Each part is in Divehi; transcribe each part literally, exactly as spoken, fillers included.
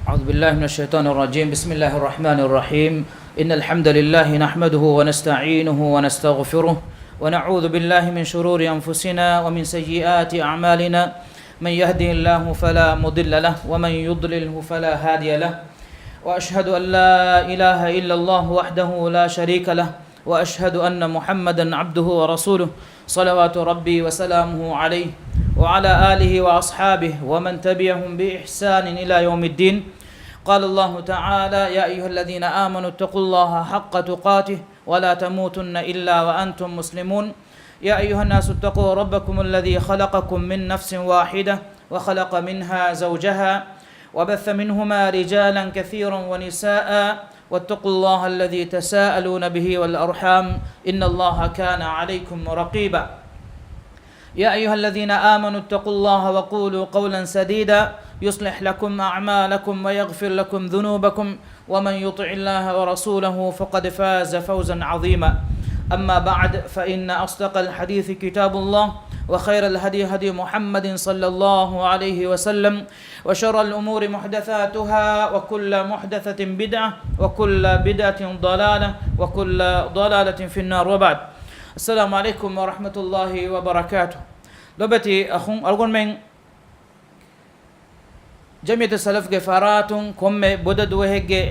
أعوذ بالله من الشيطان الرجيم. بسم الله الرحمن الرحيم. إن الحمد لله نحمده ونستعينه ونستغفره، ونعوذ بالله من شرور أنفسنا ومن سيئات أعمالنا. من يهده الله فلا مضل له، ومن يضلله فلا هادي له. وأشهد أن لا إله إلا الله وحده لا شريك له، وأشهد أن محمدا عبده ورسوله، صلوات ربي وسلامه عليه وعلى آله وأصحابه ومن تبعهم بإحسان إلى يوم الدين. قال الله تعالى: يا أيها الذين آمنوا اتقوا الله حق تقاته ولا تموتن إلا وأنتم مسلمون. يا أيها الناس اتقوا ربكم الذي خلقكم من نفس واحدة وخلق منها زوجها وبث منهما رجالا كثيرا ونساء واتقوا الله الذي تساءلون به والأرحام إن الله كان عليكم رقيبا. يا أيها الذين آمنوا اتقوا الله وقولوا قولا سديدا يصلح لكم أعمالكم ويغفر لكم ذنوبكم ومن يطع الله ورسوله فقد فاز فوزا عظيما. أما بعد، فإن أصدق الحديث كتاب الله، وخير الهدي هدي محمد صلى الله عليه وسلم، وشر الأمور محدثاتها، وكل محدثة بدعة، وكل بدعة ضلالة، وكل ضلالة في النار، وبعد. السلام عليكم ورحمة الله وبركاته. ލޮބުވެތި އަޚުން، އަޅުގަނޑުމެން ޖަމިއްޔަތު ސަލަފްގެ ފަރާތުން ކޮންމެ ބުދަ ދުވަހެއްގެ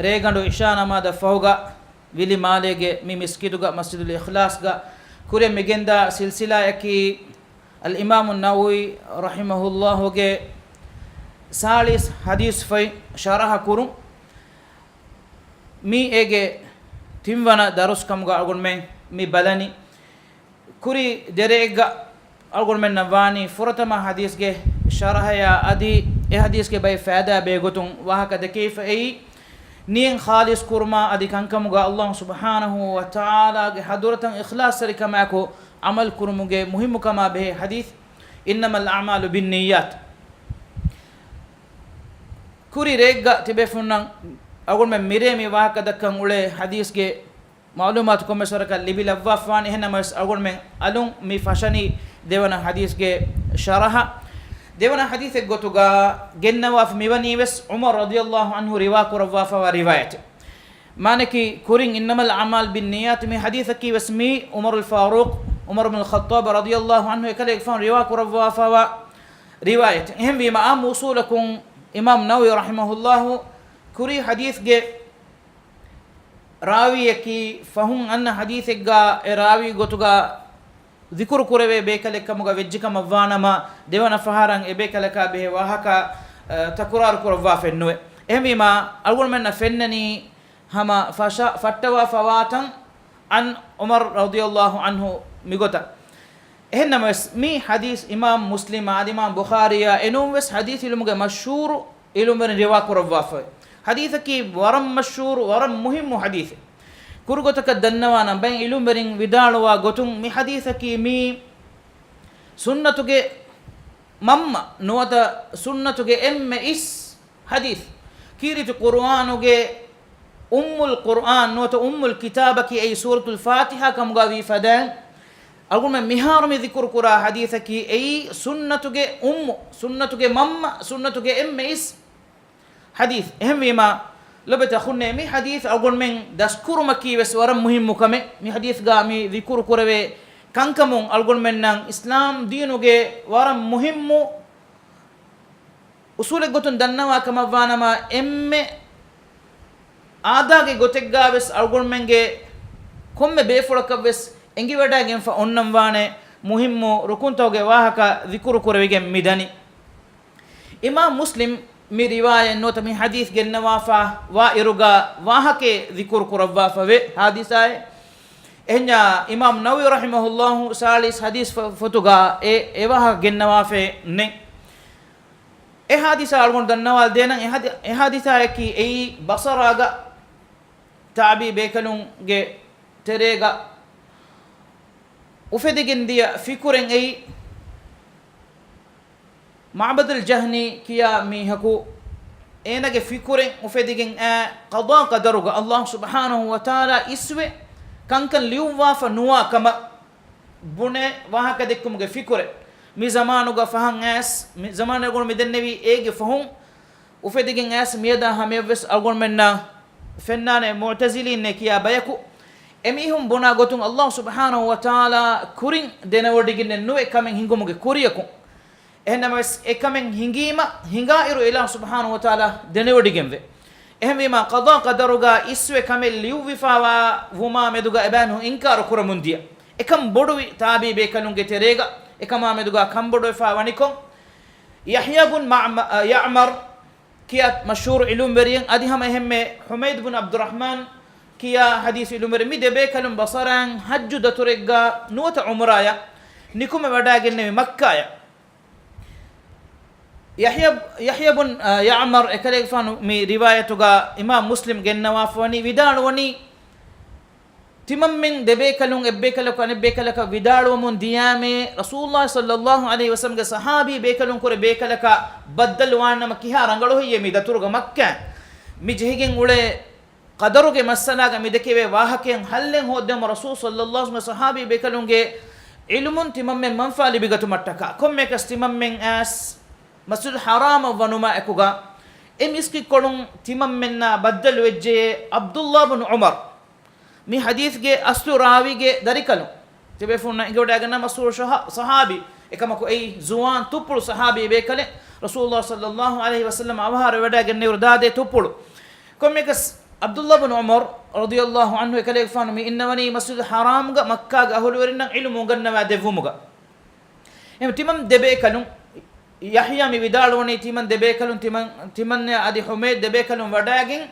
ރޭގަނޑު އިޝާ ނަމާދަށް ފަހުގަ ވިލި މާލޭގެ މި މިސްކިތުގަ، މަސްޖިދުލް އިޚްލާޞްގަ ކުރިއަށް މިގެންދާ ސިލްސިލާއަކީ އަލްއިމާމު ނަވަވީ ރަޙިމަހުﷲގެ ސާޅީސް ޙަދީޘް ފޮތް ޝަރަޙަ ކުރުން. މީ އޭގެ ތިންވަނަ ދަރުސް ކަމުގަ އަޅުގަނޑުމެން މި ބަލަނީ. ކުރީ ދެރައެއްގަ އަޅުގަނޑުމެންނަށް ވާނީ ފުރަތަމަ ޙަދީޘްގެ ޝަރަޙަޔާ އަދި އެ ޙަދީޘްގެ ބައި ފައިދާ ބެހޭގޮތުން ވާހަކަ ދެކެވިފަ އެއީ، ނިޔަތް ޚާލިޞް ކުރުމާ އަދި ކަންކަމުގަ ﷲ ސުބްޙާނަހޫ ވަތަޢާލާގެ ޙަޟްރަތަށް އިޚްލާޞްތެރިކަމާއެކު ޢަމަލު ކުރުމުގެ މުހިއްމުކަމާ ބެހޭ ޙަދީޘް، إنما الأعمال بالنيات. ކުރި ރެއެއްގަ ތިބޭފުންނަށް އަޅުގަނޑުމެން މިރޭ މި ވާހަކަ ދައްކަން އުޅޭ ޙަދީޘްގެ މަޢުލޫމާތު ކޮންމެސް ވަރަކަށް ލިބި ލައްވާފާނެ. އެހެންނަމަވެސް، އަޅުގަނޑުމެން އަލުން މި ފަށަނީ ދެވަނަ ޙަދީޘްގެ ޝަރަޙަ. ދެވަނަ ޙަދީޘެއް ގޮތުގަ ގެންނަވާފަ މިވަނީ ވެސް ޢުމަރު ރަޟިޔަﷲ ޢަންހު ރިވާ ކުރައްވާފައިވާ ރިވާޔަތެއް. މާނައަކީ، ކުރިން إنما الأعمال بالنيات މި ޙަދީޘަކީ ވެސް މީ ޢުމަރުލް ފާރޫޤް، ޢުމަރު ބިން ޚައްޠާބް ރަޟިޔަﷲ ޢަންހު އެކަލޭގެފާނު ރިވާ ކުރައްވާފައިވާ ރިވާޔަތެއް. އެހެންވީމަ، ޢާއްމު އުޞޫލަކުން އިމާމް ނަވަވީ ރަޙިމަހުﷲ ކުރީ ޙަދީޘްގެ ރާވީއަކީ ފަހުން އަންނަ ޙަދީޘެއްގަ އެ ރާވީ ގޮތުގަ ޛިކުރު ކުރެވޭ ބޭކަލެއް ކަމުގަ ވެއްޖެ ކަމަށްވާނަމަ، ދެވަނަ ފަހަރަށް އެ ބޭކަލަކާ ބެހޭ ވާހަކަ، އަ، ތަކުރާރު ކުރައްވާފައެއްނުވޭ. އެހެންވީމަ، އަޅުގަނޑުމެންނަށް ފެންނަނީ ހަމަ ފަށަ-، ފައްޓަވާފަވާތަން عن عمر رضي الله عنه މިގޮތަށް. އެހެންނަމަވެސް، މި ޙަދީޘް އިމާމް މުސްލިމާ އަދި އިމާމް ބުޚާރީއާ އެނޫންވެސް ޙަދީޘް ޢިލްމުގެ މަޝްހޫރު ޢިލްމުވެރިން ރިވާ ކުރައްވާފައި. ޙަދީޘަކީ ވަރަށް މަޝްހޫރު، ވަރަށް މުހިއްމު ޙަދީޘެއް. ކުރުގޮތަކަށް ދަންނަވާނަން ބައެއް ޢިލްމުވެރިން ވިދާޅުވާ ގޮތުން މި ޙަދީޘަކީ މީ ސުންނަތުގެ މަންމަ ނުވަތަ ސުންނަތުގެ އެންމެ އިސް ޙަދީޘް. ކީރިތި ޤުރުއާނުގެ އުއްމުލް ޤުރުއާން ނުވަތަ އުއްމުލް ކިތާބަކީ އެއީ ސޫރަތުލް ފާތިޙާ ކަމުގަ ވީ ފަދައިން، އަޅުގަނޑުމެން މިހާރު މި ޛިކުރު ކުރާ ޙަދީޘަކީ އެއީ ސުންނަތުގެ އުއްމު، ސުންނަތުގެ މަންމަ، ސުންނަތުގެ އެންމެ އިސް ޙަދީޘް. އެހެންވީމާ، ލޮބެތި އަޚުންނޭ، މި ޙަދީޘް އަޅުގަނޑުމެން ދަސްކުރުމަކީ ވެސް ވަރަށް މުހިއްމު ކަމެއް. މި ޙަދީޘްގަ މި ޛިކުރު ކުރެވޭ ކަންކަމުން އަޅުގަނޑުމެންނަށް އިސްލާމް ދީނުގެ ވަރަށް މުހިއްމު އުޞޫލެއް ގޮތުން ދަންނަވާ ކަމަށްވާނަމަ، އެންމެ އާދާގެ ގޮތެއްގަ ވެސް އަޅުގަނޑުމެންގެ ކޮންމެ ބޭފުޅަކަށް ވެސް އެނގިވަޑައިގެންފަ އޮންނަން ވާނެ މުހިއްމު ރުކުންތަކުގެ ވާހަކަ ޛިކުރު ކުރެވިގެން މި ދަނީ. އިމާމް މުސްލިމް މި ރިވާޔަތް ނުވަތަ މި ޙަދީޘް ގެންނަވާފަ ވާ އިރުގަ ވާހަކައެއް ޛިކުރު ކުރައްވާފަވޭ ޙާދިސާއެއް. އެހެންޏާ އިމާމް ނަވަވީ ރަޙިމަހުﷲ ސާޅީސް ޙަދީޘް ފޮ-، ފޮތުގަ އެ، އެ ވާހަކަ ގެންނަވާފައެއް ނެތް. އެ ޙާދިސާ އަޅުގަނޑު ދަންނަވާލަދޭނަން. އެ ޙާދި-، އެ ޙާދިސާއަކީ އެއީ ބަޞަރާގަ ތާބިޢީ ބޭކަލުންގެ ތެރޭގަ އުފެދިގެން ދިޔަ ފިކުރެއް އެއީ. މަޢުބަދުލް ޖަހްނީ ކިޔާ މީހަކު އޭނަގެ ފިކުރެއް އުފެދިގެން އައި ޤަޟާ ޤަދަރުގަ ﷲ ސުބްޙާނަހޫ ވަތަޢާލާ އިސްވެ ކަންކަން ލިޔުއްވާފަ ނުވާ ކަމަށް ބުނެ ވާހަކަ ދެއްކުމުގެ ފިކުރެއް. މި ޒަމާނުގަ ފަހަން އައިސް، މި ޒަމާނުގަ މި ދެންނެވީ އޭގެ ފަހުން އުފެދިގެން އައިސް މިއަދާ ހަމަޔަށްވެސް އަޅުގަނޑުމެންނަށް ފެންނާނެ މުޢުތަޒިލީންނޭ ކިޔާ ބަޔަކު. އެމީހުން ބުނާ ގޮތުން އައްލާހު ސުބްޙާނަހު ވަތަޢާލާ ކުރިން ދެނެވޮޑިގެންނެއް ނުވޭ ކަމެއް ހިނގުމުގެ ކުރިޔަކުން. އެހެންނަމަވެސް އެކަމެއް ހިނގީމަ، ހިނގާއިރު އިލާހު ސުބްޙާނަހު ވަތަޢާލާ ދެނެވޮޑިގެންވޭ. އެހެންވީމާ ޤަޟާ ޤަދަރުގަ އިސްވެ ކަމެއް ލިޔުއްވިފާވާ ވުމާ މެދުގަ އެބައިމީހުން އިންކާރު ކުރަމުން ދިޔަ. އެކަން ބޮޑުވި ތާބީ ބޭކަލުންގެ ތެރޭގަ އެކަމާ މެދުގަ ކަންބޮޑުވެފާ ވަނިކޮށް، ޔަޙްޔާ ބުން މަޢްމަ-، ޔަޢްމަރު ކިޔާ މަޝްހޫރު ޢިލްމުވެރިއެއް، އަދި ހަމަ އެހެންމެ ޙުމައިދު ބުން ޢަބްދުއްރަޙްމާން ކިޔާ ޙަދީޘް ޢިލްމުވެރި، މި ދެބޭކަލުން ބަޞަރާއިން ޙައްޖު ދަތުރެއްގަ ނުވަތަ ޢުމްރާޔަށް ނިކުމެވަޑައިގެންނެވި މައްކާޔަށް. ޔަޙްޔާ، ޔަޙްޔާ ބުން، އަ، ޔަޢްމަރު އެކަލޭގެފާނު މި ރިވާޔަތުގަ އިމާމް މުސްލިމް ގެންނަވާފަވަނީ، ވިދާޅުވަނީ، ތިމަންމެން ދެބޭކަލުން އެއްބޭކަލަކު އަނެއްބޭކަލަކަށް ވިދާޅުވަމުން ދިޔާމޭ، ރަސޫލުﷲ ޞައްލައްލާހު ޢަލައިހި ވަސައްލަމްގެ ޞަޙާބީ ބޭކަލުން ކުރެ ބޭކަލަކަށް ބައްދަލުވާނަމަ ކިހާ ރަނގަޅު ހެއްޔޭ މި ދަތުރުގަ މައްކާ؟ މި ޖެހިގެން އުޅޭ ޤަދަރުގެ މައްސަލާގަ މި ދެކެވޭ ވާހަކައިން ޙައްލެއް ހޯއްދެވުމަށް ރަސޫލު ޞައްލައްލާހު ޢަލައިހި ވަސައްލަމް ޞަޙާބީ ބޭކަލުންގެ ޢިލްމުން ތިމަންމެން މަންފާ ލިބިގަތުމަށްޓަކާ. ކޮންމެއަކަސް ތިމަންމެން އައިސް މަސްޖިދުލް ޙަރާމަށް ވަނުމާ އެކުގަ އެ މިސްކިތްކޮޅުން ތިމަންމެންނާ ބައްދަލުވެއްޖެޔޭ ޢަބްދުﷲ ބުނު ޢުމަރު. މި ޙަދީޘްގެ އަޞްލު ރާވީގެ ދަރިކަލުން ތިބޭފުޅުންނަށް އެނގިވަޑައިގަންނަ މަޝްހޫރު ޝަހަ-، ޞަޙާބީ، އެކަމަކު އެއީ ޒުވާން ތުއްޕުޅު ޞަޙާބީ ބޭކަލެއް، ރަސޫލުﷲ ޞައްލައްލާހު ޢަލައިހި ވަސައްލަމް އަވަހާރަވެވަޑައިގެންނެވިއިރު ދާދޭ ތުއްޕުޅު. ކޮންމެއަކަސް ޢަބްދުﷲ ބުނު ޢުމަރު ރަޟިޔަﷲ ޢަންހު އެކަލޭގެފާނު މި އިންނަވަނީ މަސްޖިދުލް ޙަރާމްގަ މައްކާގެ އަހުލުވެރިންނަށް ޢިލްމު އުނގަންނަވާ ދެއްވުމުގަ. އެހެން ތިމަން ދެބޭކަލުން، ޔަޙްޔާ މި ވިދާޅުވަނީ ތިމަން ދެބޭކަލުން، ތިމަން، ތިމަން އަދި ޙުމައިދު ދެބޭކަލުން ވަޑައިގެން،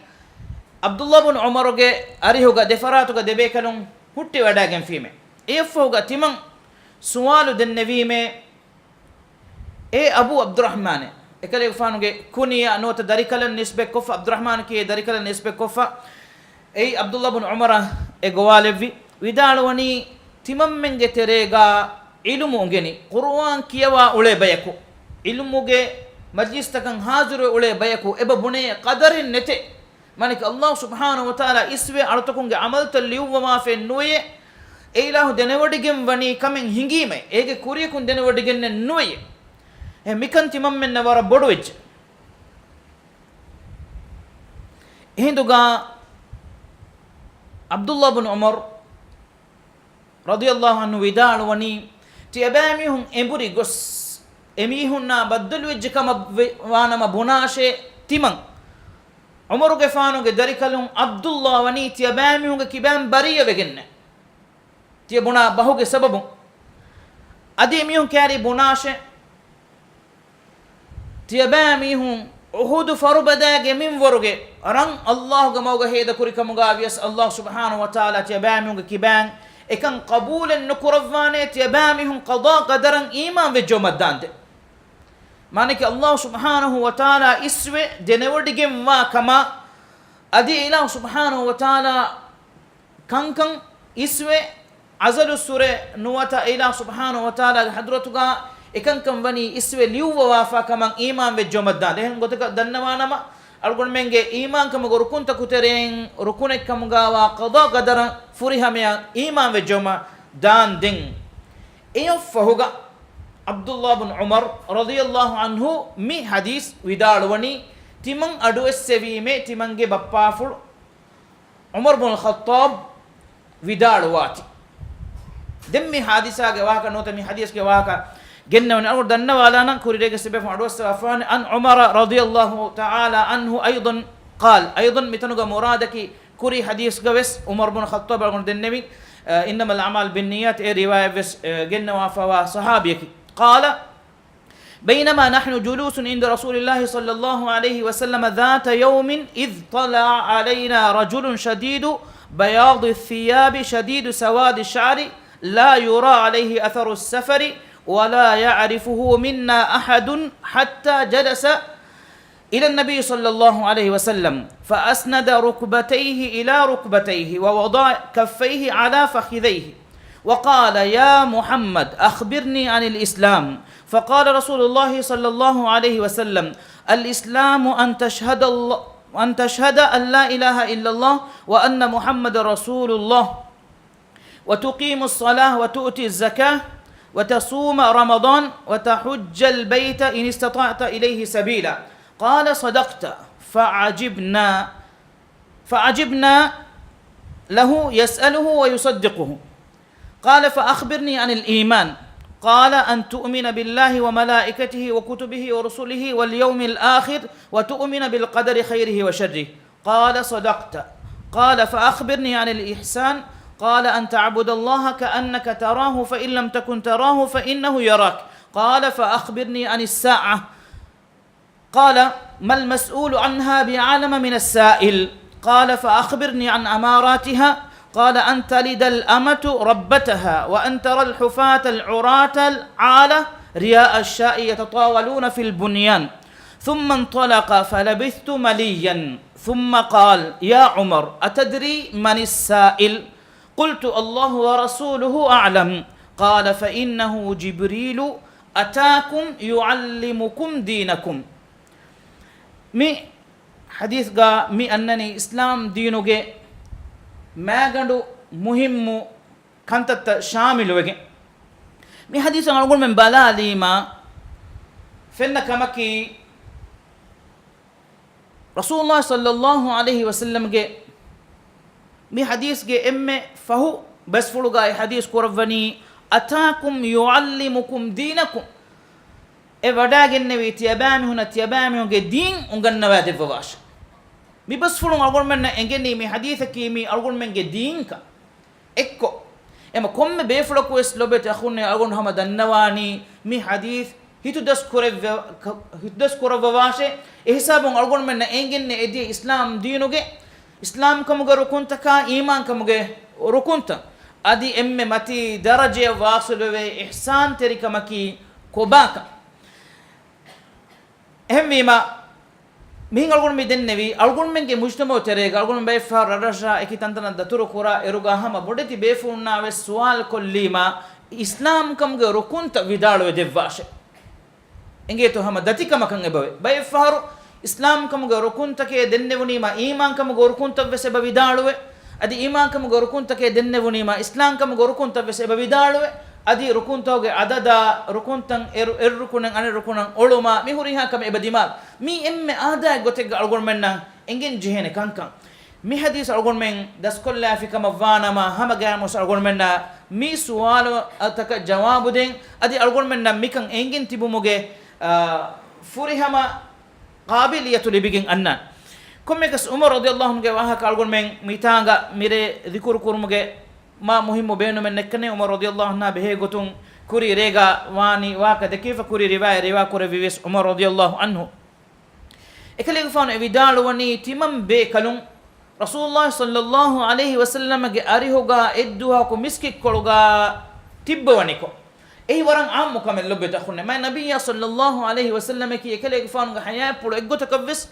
ޢަބްދުﷲ ބުނު ޢުމަރުގެ އަރިހުގަ ދެފަރާތުގަ ދެބޭކަލުން ހުއްޓިވަޑައިގެންފީމޭ. އެއަށްފަހުގަ ތިމަން ސުވާލު ދެންނެވީމޭ، އޭ އަބޫ ޢަބްދުއްރަޙްމާނޭ، އެކަލޭގެފާނުގެ ކުނިޔާ ނުވަތަ ދަރިކަލަށް ނިސްބަތްކޮށްފަ، ޢަބްދުއްރަޙްމާނު ކިޔޭ ދަރިކަލަށް ނިސްބަތްކޮށްފަ، އެއީ ޢަބްދުﷲ ބުނު ޢުމަރަށް އެ ގޮވާލެއްވި، ވިދާޅުވަނީ، ތިމަންމެންގެ ތެރޭގަ ޢިލްމު އުނގެނި، ޤުރުއާން ކިޔަވާ އުޅޭ ބަޔަކު، ޢިލްމުގެ މަޖްލިސްތަކަށް ޙާޟިރުވެ އުޅޭ ބަޔަކު، އެބަ ބުނޭ ޤަދަރެއް ނެތޭ. މާނައަކީ ﷲ ސުބްޙާނަހު ވަތަޢާލާ އިސްވެ އަޅުތަކުންގެ ޢަމަލުތައް ލިޔުއްވަވާފައެއް ނުވެޔޭ. އެ އިލާހު ދެނެވޮޑިގެން ވަނީ ކަމެއް ހިނގީމައެއް، އޭގެ ކުރިޔަކުން ދެނެވޮޑިގެންނެއް ނުވެޔޭ. އެ މިކަން ތިމަންމެންނަށް ވަރަށް ބޮޑުވެއްޖެ. އެހިނދުގަ ޢަބްދުﷲ ބުނު ޢުމަރު ރަޟިޔަﷲ ޢަންހު ވިދާޅުވަނީ، ތިޔަބައިމީހުން އެނބުރި ގޮސް، އެމީހުންނާ ބައްދަލުވެއްޖެ ކަމަށް ވެ-، ވާނަމަ ބުނާށޭ ތިމަން. ޢުމަރުގެފާނުގެ ދަރިކަލުން ޢަބްދުﷲ ވަނީ ތިޔަބައިމީހުންގެ ކިބައިން ބަރީއަވެގެންނެ. ތިޔަ ބުނާ ބަހުގެ ސަބަބުން. އަދި އެމީހުން ކައިރީ ބުނާށޭ. ތިޔަބައިމީހުން އުޙުދު ފަރުބަދައިގެ މިންވަރުގެ ރަން ﷲގެ މަގުގަ ހޭދަކުރި ކަމުގަ ވިޔަސް ﷲ ސުބްޙާނަހު ވަތަޢާލާ ތިޔަބައިމީހުންގެ ކިބައިން އެކަން ޤަބޫލެއް ނުކުރައްވާނޭ، ތިޔަބައިމީހުން ޤަޟާ ޤަދަރަށް އީމާން ވެއްޖައުމަށް ދާންދެން. މާނައަކީ ﷲ ސުބްޙާނަހު ވަތަޢާލާ އިސްވެ ދެނެވޮޑިގެންވާ ކަމަށް އަދި އިލާހު ސުބްޙާނަހު ވަތަޢާލާ ކަންކަން އިސްވެ އަޒަލުއްސުރެ ނުވަތަ އިލާހު ސުބްޙާނަހު ވަތަޢާލާގެ ޙަޟްރަތުގަ އެކަންކަން ވަނީ އިސްވެ ލިޔުއްވަވާފާ ކަމަށް އީމާން ވެއްޖައުމަށް ދާންދެން. އެހެން ގޮތަކަށް ދަންނަވާނަމަ، އަޅުގަނޑުމެންގެ އީމާންކަމުގެ ރުކުންތަކު ތެރެއިން ރުކުނެއްކަމުގަވާ ޤަޟާ ޤަދަރަށް ފުރިހަމަޔަށް އީމާން ވެއްޖައުމަށް ދާންދެން. އެއަށްފަހުގަ ޢަބްދުﷲ ބުން ޢުމަރު ރަޟިޔަﷲ ޢަންހު މި ޙަދީޘް ވިދާޅުވަނީ، ތިމަން އަޑުއެއްސެވީމޭ ތިމަންގެ ބައްޕާފުޅު ޢުމަރު ބުނުލް ޚައްޠާބް ވިދާޅުވާތި. ދެން މި ޙާދިސާގެ ވާހަކަ ނުވަތަ މި ޙަދީޘްގެ ވާހަކަ ގެންނަވަނީ އަޅުގަނޑު ދަންނަވާލާނަން ކުރިރޭގެ ސިބެފުން އަޑުއައްސަވާފާނެ. عن عمر رضي الله تعالى عنه أيضا قال، أيضا މިތަނުގަ މުރާދަކީ ކުރީ ޙަދީޘްގަ ވެސް ޢުމަރު ބުނު ޚައްޠާބް އަޅުގަނޑު ދެންނެވި، އަ، إنما الأعمال بالنيات އެ ރިވާޔަތް ވެސް، އަ، ގެންނަވާފަވާ ޞަޙާބީއަކީ. قال، بينما نحن جلوس عند رسول الله صلى الله عليه وسلم ذات يوم إذ طلع علينا رجل شديد بياض الثياب شديد سواد الشعر لا يرى عليه أثر السفر ولا يعرفه منا أحد حتى جلس إلى النبي صلى الله عليه وسلم فأسند ركبتيه إلى ركبتيه ووضع كفيه على فخذيه وقال: يا محمد، أخبرني عن الإسلام. فقال رسول الله صلى الله عليه وسلم: الإسلام أن تشهد الله، أن تشهد أن لا إله إلا الله وأن محمد رسول الله، وتقيم الصلاة وتؤتي الزكاة وتصوم رمضان وتحج البيت إن استطعت إليه سبيلا. قال: صدقت. فعجبنا، فعجبنا له يسأله ويصدقه. قال: فأخبرني عن الإيمان. قال: أن تؤمن بالله وملائكته وكتبه ورسله واليوم الآخر وتؤمن بالقدر خيره وشره. قال: صدقت. قال: فأخبرني عن الإحسان. قال: أن تعبد الله كأنك تراه، فإن لم تكن تراه فإنه يراك. قال: فأخبرني عن الساعة. قال: ما المسؤول عنها بأعلم من السائل. قال: فأخبرني عن أماراتها. قال: أن تلد الأمة ربتها، وأن ترى الحفاة العراة العالة رياء الشاء يتطاولون في البنيان. ثم انطلق فلبثت مليا، ثم قال: يا عمر، أتدري من السائل؟ قلت: الله ورسوله أعلم. قال: فإنه جبريل أتاكم يعلمكم دينكم. މި ޙަދީޘްގަ މި އަންނަނީ އިސްލާމް ދީނުގެ މާގަނޑު މުހިއްމު ކަންތައްތައް ޝާމިލުވެގެން. މި ޙަދީޘަށް އަޅުގަނޑުމެން ބަލާލީމާ، ފެންނަ ކަމަކީ، ރަސޫލުﷲ ޞައްލަﷲ ޢަލައިހި ވަސައްލަމްގެ މި ޙަދީޘްގެ އެންމެ ފަހު ބަސްފުޅުގައި ޙަދީޘް ކުރައްވަނީ، أتاكم يعلمكم دينكم. އެ ވަޑައިގެންނެވީ ތިޔަބައިމީހުނަށް ތިޔަބައިމީހުންގެ ދީން އުނގަންނަވާ ދެއްވަވާށޭ. މި ބަސްފުޅުން އަޅުގަނޑުމެންނަށް އެނގެނީ މި ޙަދީޘަކީ މީ އަޅުގަނޑުމެންގެ ދީންކަން. އެއްކޮށް، އެމަ ކޮންމެ ބޭފުޅަކު ވެސް ލޮބެތި އަޚުންނޭ އަޅުގަނޑު ހަމަ ދަންނަވާނީ މި ޙަދީޘް ހިތުދަސް ކުރެއްވެ-، ކަ-، ހިތުދަސް ކުރައްވަވާށޭ. އެހިސާބުން އަޅުގަނޑުމެންނަށް އެނގެންނެ އެދިޔަ އިސްލާމް ދީނުގެ އިސްލާމް ކަމުގެ ރުކުންތަކާ އީމާން ކަމުގެ ރުކުންތައް. އަދި އެންމެ މަތީ ދަރަޖަޔަށް ވާޞިލުވޭ އިޙްސާންތެރިކަމަކީ ކޮބާކަން. އެހެންވީމާ، މިހެން އަޅުގަނޑު މި ދެންނެވީ، އަޅުގަނޑުމެންގެ މުޖްތަމަޢު ތެރޭގަ އަޅުގަނޑު ބައެއްފަހަރު ރަށްރަށާ އެކި ތަންތަނަށް ދަތުރު ކުރާ އިރުގަ ހަމަ ބޮޑެތި ބޭފުޅުންނާ ވެސް ސުވާލު ކޮށްލީމާ، އިސްލާމް ކަމުގެ ރުކުންތައް ވިދާޅުވެ ދެއްވާށޭ. އެނގޭތޯ ހަމަ ދަތިކަމަކަށް އެބަވޭ. ބައެއްފަހަރު އިސްލާމް ކަމުގެ ރުކުންތަކެއް ދެންނެވުނީމާ، އީމާން ކަމުގެ ރުކުންތައް ވެސް އެބަ ވިދާޅުވޭ. އަދި އީމާން ކަމުގެ ރުކުންތަކެއް ދެންނެވުނީމާ، އިސްލާމް ކަމުގެ ރުކުންތައް ވެސް އެބަ ވިދާޅުވޭ. އަދި ރުކުންތަކުގެ އަދަދާ، ރުކުންތައް އެރު-، އެއްރުކުނެއް އަނެއް ރުކުނަށް އޮޅުމާ، މި ހުރިހާ ކަމެއް އެބަ ދިމާވޭ. މީ އެންމެ އާދައިގެ ގޮތެއްގަ އަޅުގަނޑުމެންނަށް އެނގެން ޖެހޭނެ ކަންކަން. މި ޙަދީޘް އަޅުގަނޑުމެން ދަސްކޮށްލާފި ކަމަށްވާނަމަ، ހަމަގައިމުވެސް އަޅުގަނޑުމެންނަށް މި ސުވާލުތަކަށް ޖަވާބު ދޭން، އަދި އަޅުގަނޑުމެންނަށް މިކަން އެނގެން ތިބުމުގެ، އާ، ފުރިހަމަ ޤާބިލިއްޔަތު ލިބިގެން އަންނާނެ. ކޮންމެއަކަސް ޢުމަރު ރަޟިޔަﷲ ޢަންހުގެ ވާހަކަ އަޅުގަނޑުމެން މިތާނގަ މިރޭ ޛިކުރު ކުރުމުގެ މާ މުހިއްމު ބޭނުމެއް ނެތްކަން، ޢުމަރު ރަޟިޔަﷲ ޢަންހާ ބެހޭ ގޮތުން ކުރީ ރޭގަ ވާނީ ވާހަކަ ދެކެވިފަ ކުރީ ރިވާޔަތް ރިވާ ކުރެއްވި ވެސް ޢުމަރު ރަޟިޔަﷲ ޢަންހު. އެކަލޭގެފާނު އެ ވިދާޅުވަނީ ތިމަން ބޭކަލުން ރަސޫލުﷲ ޞައްލަﷲ ޢަލައިހި ވަސައްލަމްގެ އަރިހުގަ އެއްދުވަހަކު މިސްކިތްކޮޅުގަ ތިއްބަވަނިކޮށް. އެއީ ވަރަށް ޢާއްމު ކަމެއް ލޮބުވެތި އަޚުންނޭ. މާތް ނަބިއްޔާ ޞައްލަﷲ ޢަލައިހި ވަސައްލަމަކީ އެކަލޭގެފާނުގެ ޙަޔާތްޕުޅު އެއްގޮތަކަށްވެސް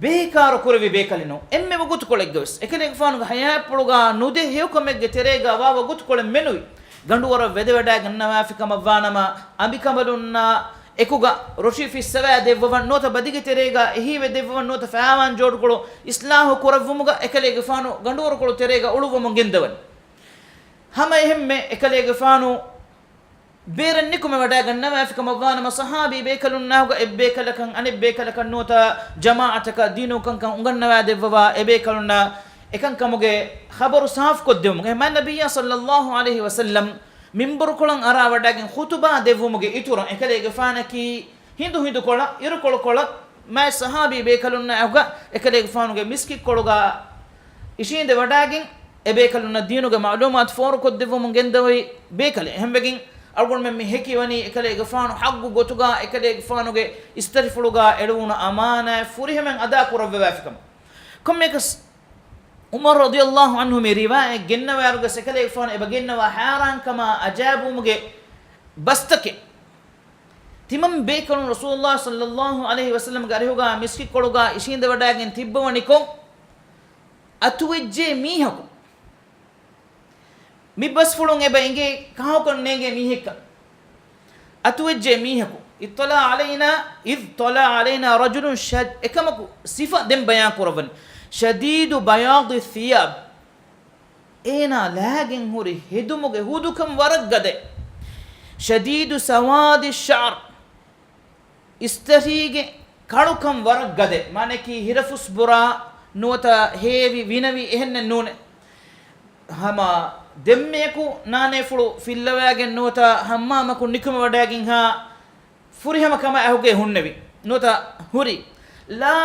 ބޭކާރު ކުރެއްވި ބޭކަލެއް ނޫން. އެންމެ ވަގުތުކޮޅެއްގަވެސް އެކަލޭގެފާނުގެ ޙަޔާތްޕުޅުގަ ނުދޭ ހެޔޮކަމެއްގެ ތެރޭގަ ވާ ވަގުތުކޮޅެއް މެނުވި. ގަނޑުވަރަށް ވެދެވަޑައިގަންނަވާފި ކަމަށްވާނަމަ، އަނބިކަނބަލުންނާ އެކުގަ ރޮށި ފިއްސަވާ ދެއްވަވަން ނުވަތަ ބަދިގެ ތެރޭގަ އެހީވެ ދެއްވަވަން ނުވަތަ ފައިވާން ޖޯޑުކޮޅު އިޞްލާޙު ކުރައްވުމުގަ އެކަލޭގެފާނު ގަނޑުވަރުކޮޅު ތެރޭގަ އުޅުއްވަމުން ގެންދަވަން. ހަމަ އެހެންމެ އެކަލޭގެފާނު ބޭރަށް ނިކުމެވަޑައިގަންނަވާފިކަމަށްވާނަމަ، ޞަޙާބީ ބޭކަލުންނާ އެއްބޭކަލަކަށް އަނެއްބޭކަލަކަށް ނުވަތަ ޖަމާޢަތަކަށް ދީނު ކަންކަން އުނގަންނަވާދެއްވަވާ އެބޭކަލުންނަށް އެކަންކަމުގެ ޚަބަރު ސާފުކޮށްދެވުމުގެ މާތް ނަބިއްޔާ ޞައްލަﷲ ޢަލައިހި ވަސައްލަމް މިންބަރުކޮޅަށް އަރާވަޑައިގެން ޚުޠުބާ ދެއްވުމުގެ އިތުރަށް އެކަލޭގެފާނަކީ ހިނދު ހިނދުކޮޅަށް، އިރުކޮޅުކޮޅަށް މާތް ޞަޙާބީ ބޭކަލުންނާއެކުގަ އެކަލޭގެފާނުގެ މިސްކިތްކޮޅުގަ އިށީނދެވަޑައިގެން އެބޭކަލުންނަށް ދީނުގެ މަޢުލޫމާތު ފޯރުކޮށްދެއްވަމުން ގެންދަވައި ބޭކަލެއް. އެހެންވެގެން އަޅުގަނޑުމެން މި ހެކިވަނީ އެކަލޭގެފާނު ޙައްޤު ގޮތުގަ އެކަލޭގެފާނުގެ އިސްތަށިފުޅުގަ އެޅުވުނު އަމާނާތް ފުރިހަމައިން އަދާކުރައްވަވާފިކަމަށް. ކޮންމެއަކަސް ޢުމަރު ރަޟިޔަﷲ ޢަންހު މި ރިވާޔަތް ގެންނަވާއިރުގަ އެކަލޭގެފާނު އެބަ ގެންނަވާ ޙައިރާންކަމާ ޢަޖާއިބުވުމުގެ ބަސްތަކެއް. ތިމަން ބޭކަލުން ރަސޫލުﷲ ޞައްލަﷲ ޢަލައިހި ވަސައްލަމްގެ އަރިހުގަ މިސްކިތްކޮޅުގަ އިށީނދެވަޑައިގެން ތިއްބަވަނިކޮށް، އަތުވެއްޖެ މީހަކު. މި ބަސްފުޅުން އެބަ އެނގޭ ކާކު ނޭނގޭ މީހެއްކަން. އަތުވެއްޖެ މީހަކު. اطلع علينا، إذ طلع علينا رجل شد، އެކަމަކު ސިފަ ދެން ބަޔާން ކުރައްވަން. شديد بياض الثياب. އޭނާ ލާގެން ހުރި ހެދުމުގެ ހުދުކަން ވަރަށް ގަދަ. شديد سواد الشعر. އިސްތަށީގެ ކަޅުކަން ވަރަށް ގަދަ. މާނައަކީ ހިރަފުސް ބުރާ ނުވަތަ ހޭވި ވިނަވި އެހެންނެއް ނޫނެ. ހަމަ ދެންމެޔަކު ނާނޭފުޅު ފިއްލަވައިގެން ނުވަތަ ހައްމާމަކުން ނިކުމެވަޑައިގެންހާ ފުރިހަމަ ކަމާ އެހުގައި ހުންނެވި. ނުވަތަ ހުރި. ލާ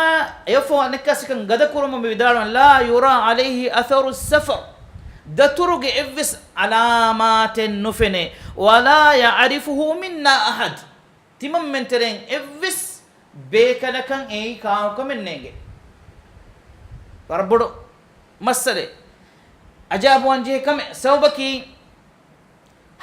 އެއަށްފަހު އަނެއްކާ ސިކަން ގަދަކުރުމަށް މި ވިދާޅުވަން، لا يرى عليه أثر السفر. ދަތުރުގެ އެއްވެސް އަލާމާތެއް ނުފެނޭ. ولا يعرفه منا أحد. ތިމަންމެން ތެރެއިން އެއްވެސް ބޭކަލަކަށް އެއީ ކާކުކަމެއް ނޭނގެ. ވަރަށް ބޮޑު މައްސަލައެއް. އަޖައިބުވާން ޖެހޭ ކަމެއް. ސަބަބަކީ،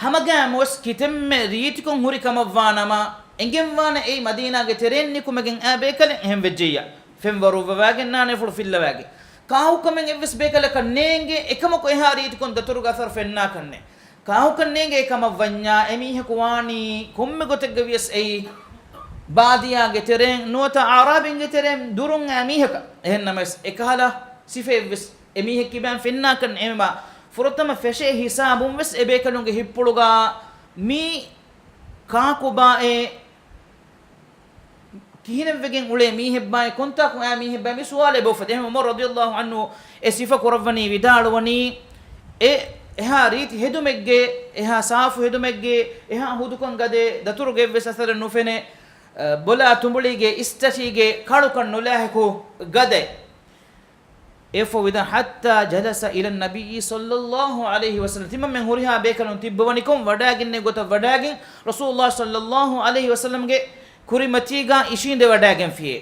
ހަމަގައިމުވެސް ކިތަންމެ ރީތިކޮށް ހުރި ކަމަށްވާނަމަ، އެނގެންވާނެ އެއީ މަދީނާގެ ތެރެއިން ނިކުމެގެން އައި ބޭކަލެއް އެހެން ވެއްޖެއްޔާ، ފެންވަރުއްވަވައިގެން ނާނޭފުޅު ފިއްލަވައިގެން. ކާކުކަމެއް އެއްވެސް ބޭކަލަކަށް ނޭނގެ، އެކަމަކު އެހާ ރީތިކޮށް ދަތުރުގެ އަސަރު ފެންނާކަށްނެއް. ކާކުކަން ނޭނގޭ ކަމަށްވަންޏާ، އެމީހަކު ވާނީ ކޮންމެ ގޮތެއްގަ ވިޔަސް އެއީ ބާދިޔާގެ ތެރެއިން ނުވަތަ އަޢްރާބީންގެ ތެރެއިން ދުރުން އައި މީހަކަށް. އެހެންނަމަވެސް، އެކަހަލަ ސިފައެއްވެސް އެމީހެއް ކިބައިން ފެންނާކަށް ނޭނގެ. ފުރަތަމަ ފެށޭ ހިސާބުން ވެސް އެބޭކަލުންގެ ހިތްޕުޅުގަ މީ ކާކުބާއޭ، ކިހިނެއްވެގެން އުޅޭ މީހެއްބާއޭ، ކޮންތާކު އައި މީހެއްބާއޭ، މި ސުވާލެއް އެބައުފަދޭ. އެހެންވެ، ޢުމަރު ރަޟިޔަﷲ ޢަންހު އެ ސިފަ ކުރައްވަނީ ވިދާޅުވަނީ، އެ އެހާ ރީތި ހެދުމެއްގެ، އެހާ ސާފު ހެދުމެއްގެ، އެހާ ހުދުކަން ގަދަ، ދަތުރުގެ އެއްވެސް އަސަރެއް ނުފެނޭ، އަ، ބޮލާ ތުނބުޅީގެ އިސްތަށީގެ ކަޅުކަން ނުލާހިކު ގަދަ. އެއަށްފަހު ވިދާ، حتى جلس إلى النبي صلى الله عليه وسلم. ތިމަންމެން ހުރިހާ ބޭކަލުން ތިއްބަވަނިކޮށް ވަޑައިގެންނެވި ގޮތަށް ވަޑައިގެން، ރަސޫލުﷲ ޞައްލައްލާހު ޢަލައިހި ވަސައްލަމްގެ ކުރިމަތީގަ އިށީނދެވަޑައިގެންފިޔޭ.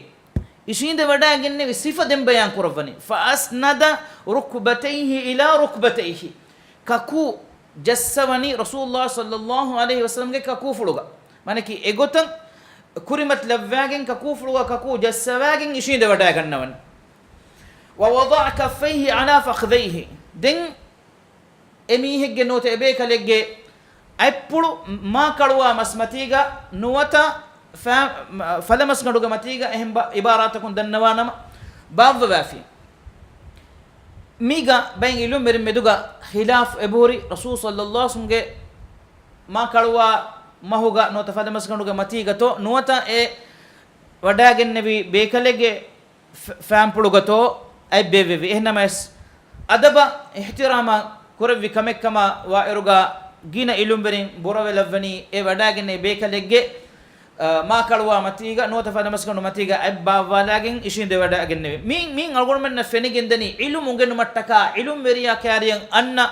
އިށީނދެވަޑައިގެންނެވި ސިފަ ދެން ބަޔާން ކުރައްވަނީ. فأسند ركبتيه إلى ركبتيه. ކަކޫ ޖައްސަވަނީ ރަސޫލުﷲ ޞައްލައްލާހު ޢަލައިހި ވަސައްލަމްގެ ކަކޫފުޅުގަ. މާނައަކީ އެގޮތަށް ކުރިމަތިލައްވައިގެން ކަކޫފުޅުގަ ކަކޫ ޖައްސަވައިގެން އިށީނދެވަޑައިގަންނަވަނީ. ووضع كفيه على فخذيه. ދެން އެމީހެއްގެ ނުވަތަ އެބޭކަލެއްގެ އަތްޕުޅު މާ ކަޅުވާ މަސް މަތީގަ ނުވަތަ ފަ-، ފަލަމަސްގަނޑުގެ މަތީގަ އެހެން ބަ-، އިބާރާތަކުން ދަންނަވާނަމަ ބާއްވަވާފި. މީގަ ބައެއް ޢިލްމުވެރިން މެދުގަ ޚިލާފް އެބަހުރި، ރަސޫލު ޞައްލައްލާހު ޢަލައިހި ވަސައްލަމްގެ މާ ކަޅުވާ މަހުގަ ނުވަތަ ފަލަމަސްގަނޑުގެ މަތީގަތޯ ނުވަތަ އެ ވަޑައިގެންނެވި ބޭކަލެއްގެ ފ-، ފާންޕުޅުގަތޯ އަތް ބޭއްވެވި. އެހެންނަމަވެސް، އަދަބަށް އިޙްތިރާމަށް ކުރެއްވި ކަމެއްކަމަށް ވާއިރުގަ ގިނަ ޢިލްމުވެރިން ބުރަވެލައްވަނީ އެ ވަޑައިގެންނެވި ބޭކަލެއްގެ، އަ، މާކަޅުވާ މަތީގަ ނުވަތަ ފަލަމަސްގަނޑު މަތީގަ އަތް ބާއްވާލާގެން އިށީނދެވަޑައިގެންނެވި. މި-، މިއިން އަޅުގަނޑުމެންނަށް ފެނިގެންދަނީ ޢިލްމު އުނގެނުމަށްޓަކާ، ޢިލްމުވެރިޔާ ކައިރިއަށް އަންނަ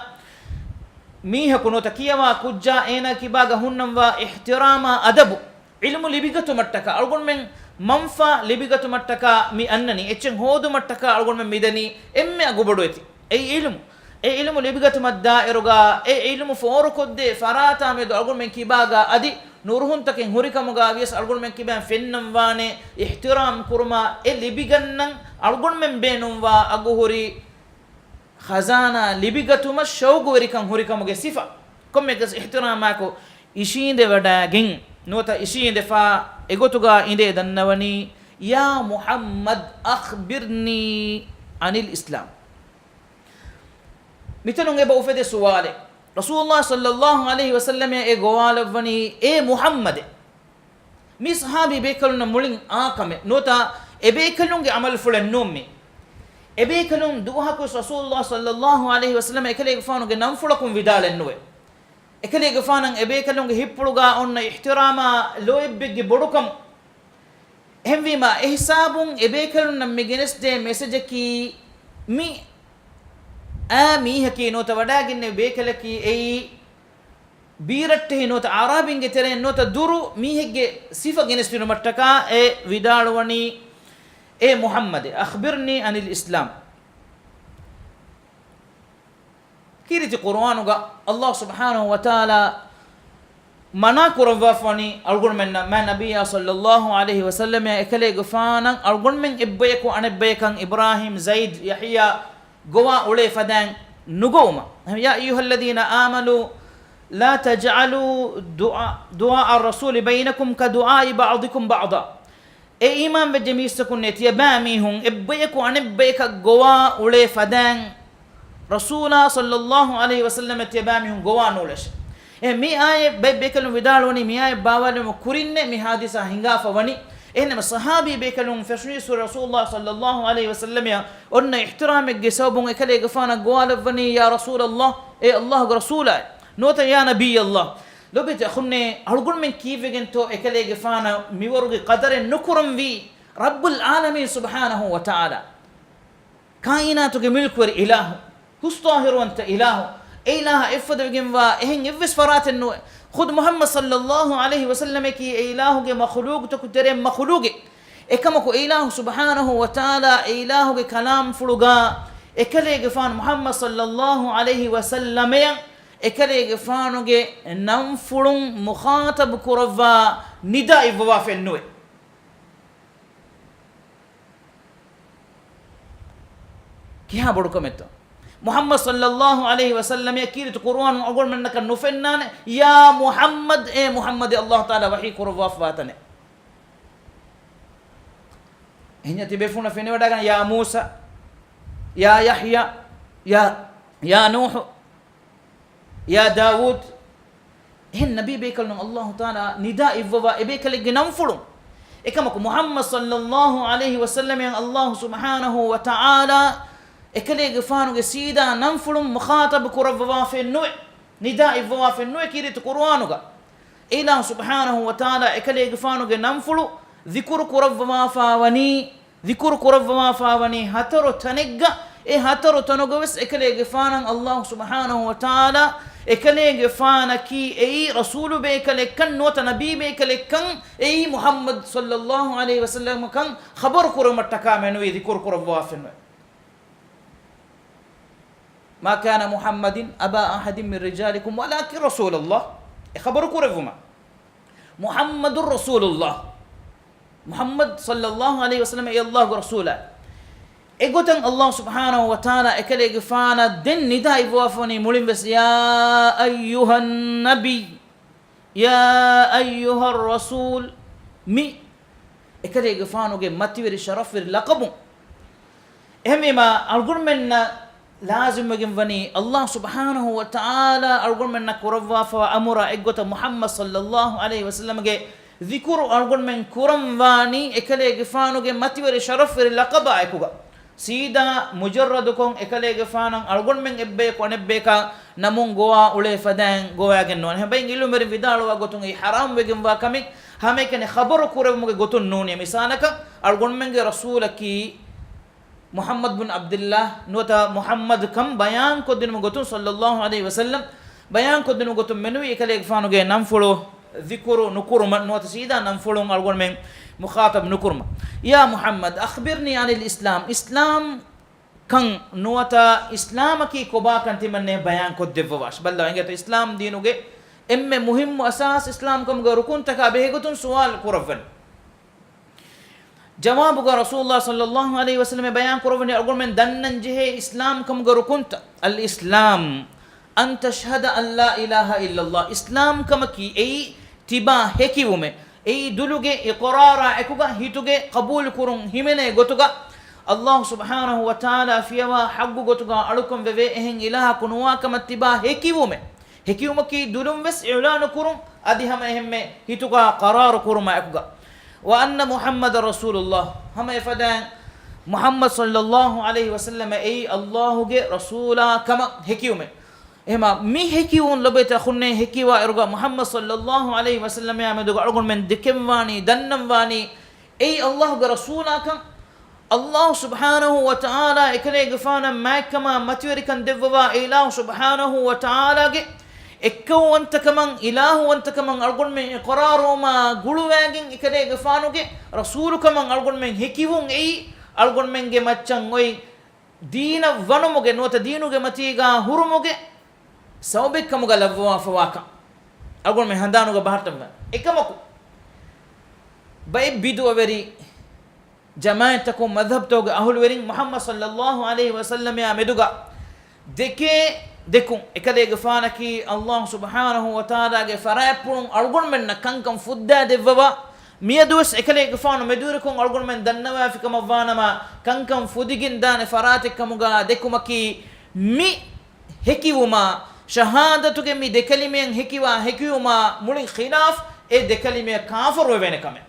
މީހަކު ނުވަތަ ކިޔަވާ ކުއްޖާ އޭނާ ކިބާގަ ހުންނަންވާ އިޙްތިރާމާ އަދަބު. ޢިލްމު ލިބިގަތުމަށްޓަކާ، އަޅުގަނޑުމެން މަންފާ ލިބިގަތުމަށްޓަކާ މި އަންނަނީ، އެއްޗެއް ހޯދުމަށްޓަކާ އަޅުގަނޑުމެން މިދަނީ އެންމެ އަގުބޮޑު އެތި. އެއީ ޢިލްމު. އެ ޢިލްމު ލިބިގަތުމަށް ދާއިރުގަ، އެ ޢިލްމު ފޯރުކޮށްދޭ ފަރާތާ މެދު އަޅުގަނޑުމެން ކިބާގަ އަދި ނުރުހުންތަކެއް ހުރިކަމުގަ ވިޔަސް އަޅުގަނޑުމެން ކިބައިން ފެންނަން ވާނެ އިޙްތިރާމް ކުރުމަށް އެ ލިބިގަންނަން އަޅުގަނޑުމެން ބޭނުންވާ އަގުހުރި ޚަޒާނާ ލިބިގަތުމަށް ޝައުގުވެރިކަން ހުރިކަމުގެ ސިފަ. ކޮންމެއަކަސް އިޙްތިރާމާއެކު އިށީނދެވަޑައިގެން، ނުވަތަ އިށީނދެފާ އެގޮތުގަ އިނދެ ދަންނަވަނީ، يا محمد أخبرني عن الإسلام. މިތަނުން އެބަ އުފެދޭ ސުވާލެއް. ރަސޫލުﷲ ޞައްލައްލާހު ޢަލައިހި ވަސައްލަމައަށް އެ ގޮވާލައްވަނީ، އޭ މުޙައްމަދޭ! މި ޞަޙާބީ ބޭކަލުންނަށް މުޅިން އާ ކަމެއް ނުވަތަ އެބޭކަލުންގެ ޢަމަލުފުޅެއް ނޫން މީ. އެބޭކަލުން ދުވަހަކުވެސް ރަސޫލުﷲ ޞައްލައްލާހު ޢަލައިހި ވަސައްލަމަ އެކަލޭގެފާނުގެ ނަންފުޅަކުން ވިދާޅެއްނުވޭ. އެކަލޭގެފާނަށް އެބޭކަލުންގެ ހިތްޕުޅުގަ އޮންނަ އިޙްތިރާމާ ލޯތްބެއްގެ ބޮޑުކަމު. އެހެންވީމާ، އެހިސާބުން އެބޭކަލުންނަށް މި ގެނެސްދޭ މެސެޖަކީ، މި އާ މީހަކީ ނުވަތަ ވަޑައިގެންނެވި ބޭކަލަކީ އެއީ، ބީރައްޓެހި ނުވަތަ އަޢްރާބީންގެ ތެރެއިން ނުވަތަ ދުރު މީހެއްގެ ސިފަ ގެނެސްދިނުމަށްޓަކާ އެ ވިދާޅުވަނީ، އޭ މުޙައްމަދޭ، أخبرني عن الإسلام. ކީރިތި ޤުރުއާނުގަ ﷲ ސުބްޙާނަހޫ ވަތަޢާލާ މަނާ ކުރައްވާފަވަނީ އަޅުގަނޑުމެންނަށް މާތް ނަބިއްޔާ ޞައްލައްލާހު ޢަލައިހި ވަސައްލަމައާ އެކަލޭގެފާނަށް އަޅުގަނޑުމެން އެއްބަޔަކު އަނެއްބަޔަކަށް އިބްރާހީމް، ޒައިދް، ޔަޙްޔާ ގޮވާ އުޅޭ ފަދައިން ނުގޮވުމަށް. يا أيها الذين آمنوا لا تجعلوا دعاء، دعاء الرسول بينكم كدعاء بعضكم بعضا. އޭ އީމާންވެއްޖެ މީސްތަކުންނޭ، ތިޔަބައިމީހުން އެއްބަޔަކު އަނެއްބަޔަކަށް ގޮވާ އުޅޭ ފަދައިން ރަސޫލާ ޞައްލައްލާހު ޢަލައިހި ވަސައްލަމައަށް ތިޔަބައިމީހުން ގޮވާ ނޫޅޭށޭ. އެ މި އާޔަތް ބައެއް ބޭކަލުން ވިދާޅުވަނީ މި އާޔަތް ބާވާލުމުގެ ކުރިންނޭ މި ޙާދިސާ ހިނގާފަ ވަނީ. އެހެންނަމަ ޞަޙާބީ ބޭކަލުން ފެށުނީ ސުރަ ރަސޫލުﷲ ޞައްލަﷲ ޢަލައިހި ވަސައްލަމައަށް އޮންނަ އިޙްތިރާމެއްގެ ސަބަބުން އެކަލޭގެފާނަށް ގޮވާލައްވަނީ، ޔާ ރަސޫލަﷲ، އޭ ﷲގެ ރަސޫލާ، ނުވަތަ ޔާ ނަބިއްޔަﷲ. ލޮބެތި އަޚުންނޭ، އަޅުގަނޑުމެން ކީއްވެގެންތޯ އެކަލޭގެފާނަށް މިވަރުގެ ޤަދަރެއް ނުކުރަންވީ؟ ރައްބުލް ޢާލަމީން ސުބްޙާނަހޫ ވަތަޢާލާ، ކާއިނާތުގެ މުލްކުވެރި އިލާހު، ހުސްޠާހިރުވަންތަ އިލާހު، އެ އިލާހަށް އެއްފަދަ ވެގެންވާ އެހެން އެއްވެސް ފަރާތެއް ނުވޭ. ޚުދު މުޙައްމަދު ޞައްލަﷲ ޢަލައިހި ވަސައްލަމަކީ އެ އިލާހުގެ މަޚުލޫޤުތަކު ތެރެއިން މަޚުލޫޤެއް. އެކަމަކު އެ އިލާހު ސުބްޙާނަހޫ ވަތަޢާލާ އެ އިލާހުގެ ކަލާމްފުޅުގަ އެކަލޭގެފާނު މުޙައްމަދު ޞައްލަﷲ ޢަލައިހި ވަސައްލަމައަށް އެކަލޭގެފާނުގެ ނަންފުޅުން މުޚާޠަބު ކުރައްވާ ނިދާ އިއްވަވާފައެއް ނުވޭ. ކިހާ ބޮޑުކަމެއްތޯ؟ މުޙައްމަދު ޞައްލަﷲ ޢަލައިހި ވަސައްލަމައަށް ކީރިތި ޤުރުއާނު އަޅުގަނޑުމެންނަކަށް ނުފެންނާނެ، ޔާ މުޙައްމަދު، އޭ މުޙައްމަދޭ، ﷲ ތަޢާލާ ވަޙީ ކުރައްވާފަވާ ތަނެއް. އެހެންޏާ ތިބޭފުޅުންނަށް ފެނިވަޑައިގަންނަ، ޔާ މޫސާ، ޔާ ޔަޙްޔާ، ޔާ، ޔާ ނޫޙު، ޔާ ދާވޫދު. އެހެން ނަބީ ބޭކަލުން ﷲ ތަޢާލާ ނިދާ އިއްވަވާ އެބޭކަލެއްގެ ނަންފުޅުން. އެކަމަކު މުޙައްމަދު ޞައްލަﷲ ޢަލައިހި ވަސައްލަމައަށް ﷲ ސުބްޙާނަހޫ ވަތަޢާލާ އެކަލޭގެފާނުގެ ސީދާ ނަންފުޅުން މުޚާޠަބު ކުރައްވަވާފައެއް ނުވޭ. ނިދާ އިއްވަވާފައެއް ނުވޭ ކީރިތި ޤުރުއާނުގަ. އެ އިލާހު ސުބްޙާނަހޫ ވަތަޢާލާ އެކަލޭގެފާނުގެ ނަންފުޅު ޛިކުރު ކުރައްވަވާފަވަނީ، ޛިކުރު ކުރައްވަވާފަވަނީ ހަތަރު ތަނެއްގަ. އެ ހަތަރު ތަނުގަވެސް އެކަލޭގެފާނަށް ﷲ ސުބްޙާނަހޫ ވަތަޢާލާ އެކަލޭގެފާނަކީ އެއީ ރަސޫލު ބޭކަލެއްކަން ނުވަތަ ނަބީ ބޭކަލެއްކަން، އެއީ މުޙައްމަދު ޞައްލަﷲ ޢަލައިހި ވަސައްލަމަކަން ޚަބަރު ކުރުމަށްޓަކާ މެނުވީ ޛިކުރު ކުރައްވާފައެއް ނުވޭ. ما كان محمد أبا أحد من رجالكم ولكن رسول الله. އެ ޚަބަރު ކުރެއްވުމަށް، محمد رسول الله، މުޙައްމަދު ޞައްލަﷲ ޢަލައިހި ވަސައްލަމަ އެ ﷲގެ ރަސޫލާ. އެގޮތަށް ﷲ ސުބްޙާނަހޫ ވަތަޢާލާ އެކަލޭގެފާނަށް ދެން ނިދާ އިއްވަވާފަވަނީ މުޅިންވެސް، يا أيها النبي، يا أيها الرسول، މި އެކަލޭގެފާނުގެ މަތިވެރި ޝަރަފްވެރި ލަޤަބުން. އެހެންވީމާ، އަޅުގަނޑުމެންނަށް ލާޒިމްވެގެން ވަނީ، ﷲ ސުބްޙާނަހޫ ވަތަޢާލާ އަޅުގަނޑުމެންނަށް ކުރައްވާފަވާ އަމުރާ އެއްގޮތަށް މުޙައްމަދު ޞައްލަﷲ ޢަލައިހި ވަސައްލަމަގެ ޛިކުރު އަޅުގަނޑުމެން ކުރަން ވާނީ އެކަލޭގެފާނުގެ މަތިވެރި ޝަރަފްވެރި ލަޤަބާ އެކުގަ. ސީދާ މުޖައްރަދުކޮށް އެކަލޭގެފާނަށް އަޅުގަނޑުމެން އެއްބަޔަކު އަނެއްބަޔަކާ ނަމުން ގޮވާ އުޅޭ ފަދައިން ގޮވާގެން ނުވާނެ. އެބައިން ޢިލްމުވެރިން ވިދާޅުވާ ގޮތުން އެއީ ޙަރާމް ވެގެންވާ ކަމެއް، ހަމައެކަނި ޚަބަރު ކުރެއްވުމުގެ ގޮތުން ނޫނީ. މިސާލަކަށް، އަޅުގަނޑުމެންގެ ރަސޫލަކީ މުޙައްމަދު ބިން ޢަބްދިއްލާ ނުވަތަ މުޙައްމަދު ކަން ބަޔާން ކޮށްދިނުމުގެ ގޮތުން، ޞައްލަﷲ ޢަލައިހި ވަސައްލަމް ބަޔާން ކޮށްދިނުމުގެ ގޮތުން މެނުވީ އެކަލޭގެފާނުގެ ނަންފުޅު ޛިކުރު ނުކުރުމަށް ނުވަތަ ސީދާ ނަންފުޅުން އަޅުގަނޑުމެން މުޚާޠަބު ނުކުރުމަށް. يا محمد أخبرني عن الإسلام، އިސްލާމް ކަން ނުވަތަ އިސްލާމަކީ ކޮބާކަން ތިމަންނެ ބަޔާން ކޮށްދެއްވަވާށި. ބައްލަވާ އިނގޭތޯ، އިސްލާމް ދީނުގެ އެންމެ މުހިއްމު އަސާސް އިސްލާމް ކަމުގެ ރުކުންތަކާ ބެހޭގޮތުން ސުވާލު ކުރައްވަން. ޖަވާބުގަ ރަސޫލުﷲ ޞައްލަﷲ ޢަލައިހި ވަސައްލަމަ ބަޔާން ކުރައްވަނީ އަޅުގަނޑުމެން ދަންނަން ޖެހޭ އިސްލާމް ކަމުގެ ރުކުންތައް. الإسلام أن تشهد أن لا إله إلا الله. އިސްލާމް ކަމަކީ އެއީ ތިބާ ހެކިވުމެއް. އެއީ ދުލުގެ އިޤްރާރާ އެކުގަ ހިތުގެ ޤަބޫލު ކުރުން ހިމެނޭ ގޮތުގަ، ﷲ ސުބްޙާނަހޫ ވަތަޢާލާ ފިޔަވާ ޙައްޤު ގޮތުގަ އަޅުކަން ވެވޭ އެހެން އިލާހަކު ނުވާ ކަމަށް ތިބާ ހެކިވުމެއް. ހެކިވުމަކީ ދުލުން ވެސް އިޢުލާނު ކުރުން، އަދި ހަމަ އެހެންމެ ހިތުގަ ޤަރާރު ކުރުމާ އެކުގަ. وأن محمدا رسول الله، ހަމަ އެފަދައިން މުޙައްމަދު ޞައްލަﷲ ޢަލައިހި ވަސައްލަމަ އެއީ ﷲގެ ރަސޫލާ ކަމަށް ހެކިވުމެއް. އެހެމާ މި ހެކިވުން ލޮބުވެތި އަޚުންނޭ ހެކިވާ އިރުގަ މުޙައްމަދު ޞައްލަﷲ ޢަލައިހި ވަސައްލަމާ މެދުގަ އަޅުގަނޑުމެން ދެކެންވާނީ، ދަންނަންވާނީ، އެއީ ﷲގެ ރަސޫލާކަން. ﷲ ސުބްޙާނަހޫ ވަތަޢާލާ އެކަލޭގެފާނަށް މާތްކަމާ މަތިވެރިކަން ދެއްވަވާ އެ އިލާހު ސުބްޙާނަހޫ ވަތަޢާލާގެ އެއްކައުވަންތަކަމަށް، އިލާހުވަންތަކަމަށް އަޅުގަނޑުމެން އިޤްރާރުވުމާ ގުޅުވައިގެން އެކަލޭގެފާނުގެ ރަސޫލުކަމަށް އަޅުގަނޑުމެން ހެކިވުން އެއީ އަޅުގަނޑުމެންގެ މައްޗަށް އޮތް ދީނަށް ވަނުމުގެ ނުވަތަ ދީނުގެ މަތީގާ ހުރުމުގެ ސަބަބެއް ކަމުގަ ލައްވަވާފަވާކަން އަޅުގަނޑުމެން ހަނދާނުގަ ބަހައްޓަންވާނެ. އެކަމަކު، ބައެއް ބިދުޢަވެރި ޖަމާޢަތްތަކުން މަޛްހަބްތަކުގެ އަހުލުވެރިން މުޙައްމަދު ޞައްލަﷲ ޢަލައިހި ވަސައްލަމާ މެދުގަ ދެކޭ ދެކުން، އެކަލޭގެފާނަކީ ﷲ ސުބްޙާނަހޫ ވަތަޢާލާގެ ފަރާތްޕުޅުން އަޅުގަނޑުމެންނަށް ކަންކަން ފުއްދާ ދެއްވަވާ، މިއަދުވެސް އެކަލޭގެފާނު މެދުވެރިކޮށް އަޅުގަނޑުމެން ދަންނަވާފިކަމަށްވާނަމަ، ކަންކަން ފުދިގެން ދާނެ ފަރާތެއް ކަމުގަ ދެކުމަކީ މި ހެކިވުމާ، ޝަހާދަތުގެ މި ދެކަލިމައަށް ހެކިވާ ހެކިވުމާ މުޅިން ޚިލާފް، އެ ދެކަލިމަޔަށް ކާފަރުވެވޭނެ ކަމެއް.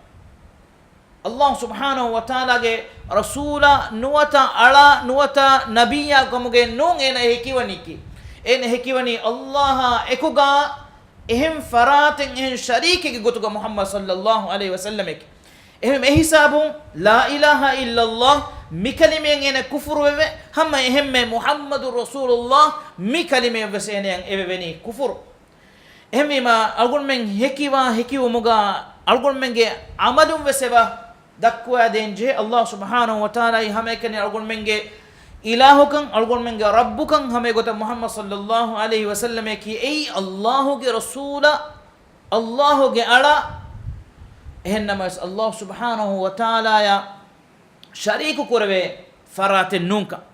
ﷲ ސުބްޙާނަހޫ ވަތަޢާލާގެ ރަސޫލާ ނުވަތަ އަޅާ ނުވަތަ ނަބިއްޔާ ކަމުގައެއް ނޫން އޭނަ ހެކިވަނީކީ. އޭނަ ހެކިވަނީ ﷲ އާ އެކުގަ އެހެން ފަރާތެއް އެހެން ޝަރީކެއްގެ ގޮތުގަ މުޙައްމަދު ޞައްލައްލާހު ޢަލައިހި ވަސައްލަމެކޭ. އެހެން އެ ހިސާބުން ލާ އިލާހަ އިއްލައްލާހް މި ކަލިމައިން އޭނަ ކުފުރުވެވޭ، ހަމަ އެހެންމެ މުޙައްމަދު ރަސޫލުއްލާހް މި ކަލިމައަށްވެސް އޭނައަށް އެވެވެނީ ކުފުރު. އެހެންވީމާ، އަޅުގަނޑުމެން ހެކިވާ ހެކިވުމުގަ އަޅުގަނޑުމެންގެ ޢަމަލުން ވެސް އެބަ ދައްކުވާދޭން ޖެހޭ. ﷲ ސުބްޙާނަހޫ ވަތަޢާލާއީ ހަމައެކަނި އަޅުގަނޑުމެންގެ އިލާހުކަން، އަޅުގަނޑުމެންގެ ރައްބުކަން، ހަމައެގޮތަށް މުޙައްމަދު ޞައްލައްލާހު ޢަލައިހި ވަސައްލަމަކީ އެއީ ﷲގެ ރަސޫލާ، ﷲގެ އަޅާ. އެހެންނަމަވެސް، ﷲ ސުބްޙާނަހޫ ވަތަޢާލާއާ ޝަރީކު ކުރެވޭ ފަރާތެއް ނޫންކަން.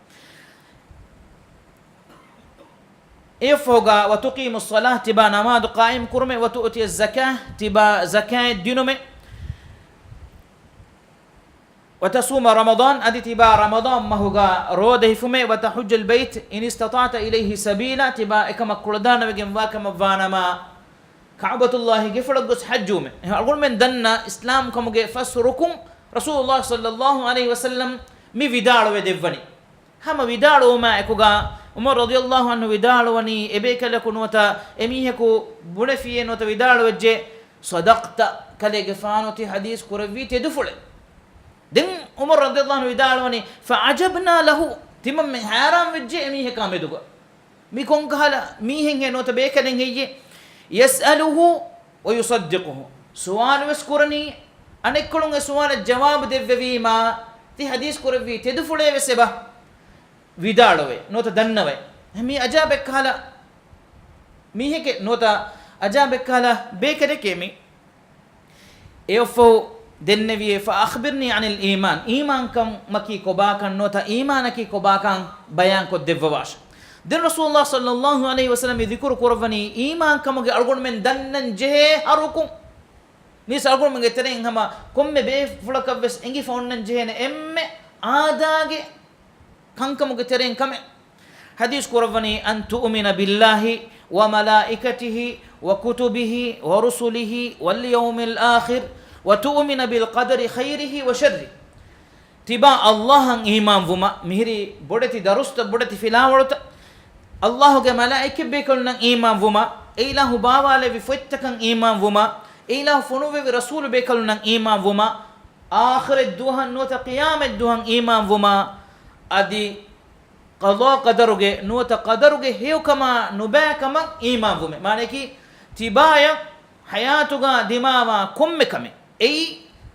އެއަށްފަހުގަ، وتقيم الصلاة، ތިބާ ނަމާދު ޤާއިމް ކުރުމެއް، وتؤتي الزكاة، ތިބާ ޒަކާތް ދިނުމެއް، وتصوم رمضان، އަދި ތިބާ ރަމަޟާން މަހުގަ ރޯދަ ހިފުމެއް، وتحج البيت إن استطعت إليه سبيلا، ތިބާ އެކަމަށް ކުޅަދާނަވެގެން ވާ ކަމަށް ވާނަމަ، ކަޢުބަތުﷲ ގެފުޅަށް ގޮސް ޙައްޖުވުމެއް. އެހެން އަޅުގަނޑުމެން ދަންނަ އިސްލާމް ކަމުގެ ފަސް ރުކުން ރަސޫލުﷲ ޞައްލައްލާހު ޢަލައިހި ވަސައްލަމް މި ވިދާޅުވެ ދެއްވަނީ. ހަމަ ވިދާޅުވުމާ އެކުގަ ޢުމަރު ރަޟިޔަﷲ ޢަންހު ވިދާޅުވަނީ، އެބޭކަލަކު ނުވަތަ އެމީހަކު ބުނެފިއޭ ނުވަތަ ވިދާޅުވެއްޖެ، صدقت، ކަލޭގެފާނު ތި ޙަދީޘް ކުރެއްވީ ތެދުފުޅެއް. ދެން ޢުމަރު ރަޟިޔަﷲ ޢަންހު ވިދާޅުވަނީ، فعجبنا له، ތިމަންމެން ހައިރާން ވެއްޖެ އެމީހަކާ މެދުގަ. މި ކޮންކަހަލަ މީހެއްހޭ ނުވަތަ ބޭކަލެއްހެއްޔޭ؟ يسأله ويصدقه، ސުވާލުވެސް ކުރަނީ، އަނެއްކޮޅުން އެ ސުވާލަށް ޖަވާބު ދެއްވެވީމާ، ތި ޙަދީޘް ކުރެއްވީ ތެދުފުޅޭވެސް އެބަ ވިދާޅުވޭ ނުވަތަ ދަންނަވައި. މީ އަޖާބެއްކަހަލަ މީހެކޭ ނުވަތަ އަޖާބެއްކަހަލަ ބޭކަލެކޭ މީ. އެއަށްފަހު ދެންނެވިއޭ، فأخبرني عن الإيمان، އީމާންކަމަކީ ކޮބާކަން ނުވަތަ އީމާނަކީ ކޮބާކަން ބަޔާންކޮށްދެއްވަވާށެ. ދެން ރަސޫލުﷲ ޞައްލައްލާހު ޢަލައިހި ވަސައްލަމް މި ޛިކުރު ކުރައްވަނީ އީމާންކަމުގެ އަޅުގަނޑުމެން ދަންނަން ޖެހޭ އަހަރުކުން. މީސް އަޅުގަނޑުމެންގެ ތެރެއިން ހަމަ ކޮންމެ ބޭފުޅަކަށްވެސް އެނގިފަ އޮންނަން ޖެހޭނެ އެންމެ އާދާގެ ކަންކަމުގެ ތެރެއިން ކަމެއް. ޙަދީޘް ކުރައްވަނީ، أن تؤمن بالله وملائكته وكتبه ورسله واليوم الآخر وتؤمن بالقدر خيره وشره. ތިބާ ﷲ އަށް އީމާންވުމަށް، މިހިރީ ބޮޑެތި ދަރުސްތައް، ބޮޑެތި ފިލާވަޅުތައް، ﷲގެ މަލާއިކަތް ބޭކަލުންނަށް އީމާންވުމަށް، އެ އިލާހު ބާވާލެއްވި ފޮތްތަކަށް އީމާންވުމަށް، އެ އިލާހު ފޮނުއްވެވި ރަސޫލު ބޭކަލުންނަށް އީމާންވުމަށް، އާޚިރަތް ދުވަހަށް ނުވަތަ ޤިޔާމަތް ދުވަހަށް އީމާންވުމަށް، އަދި ޤަޟާ ޤަދަރުގެ ނުވަތަ ޤަދަރުގެ ހެޔޮކަމާ ނުބައިކަމަށް އީމާންވުމެއް. މާނަޔަކީ، ތިބާޔަށް ޙަޔާތުގަ ދިމާވާ ކޮންމެ ކަމެއް، އެއީ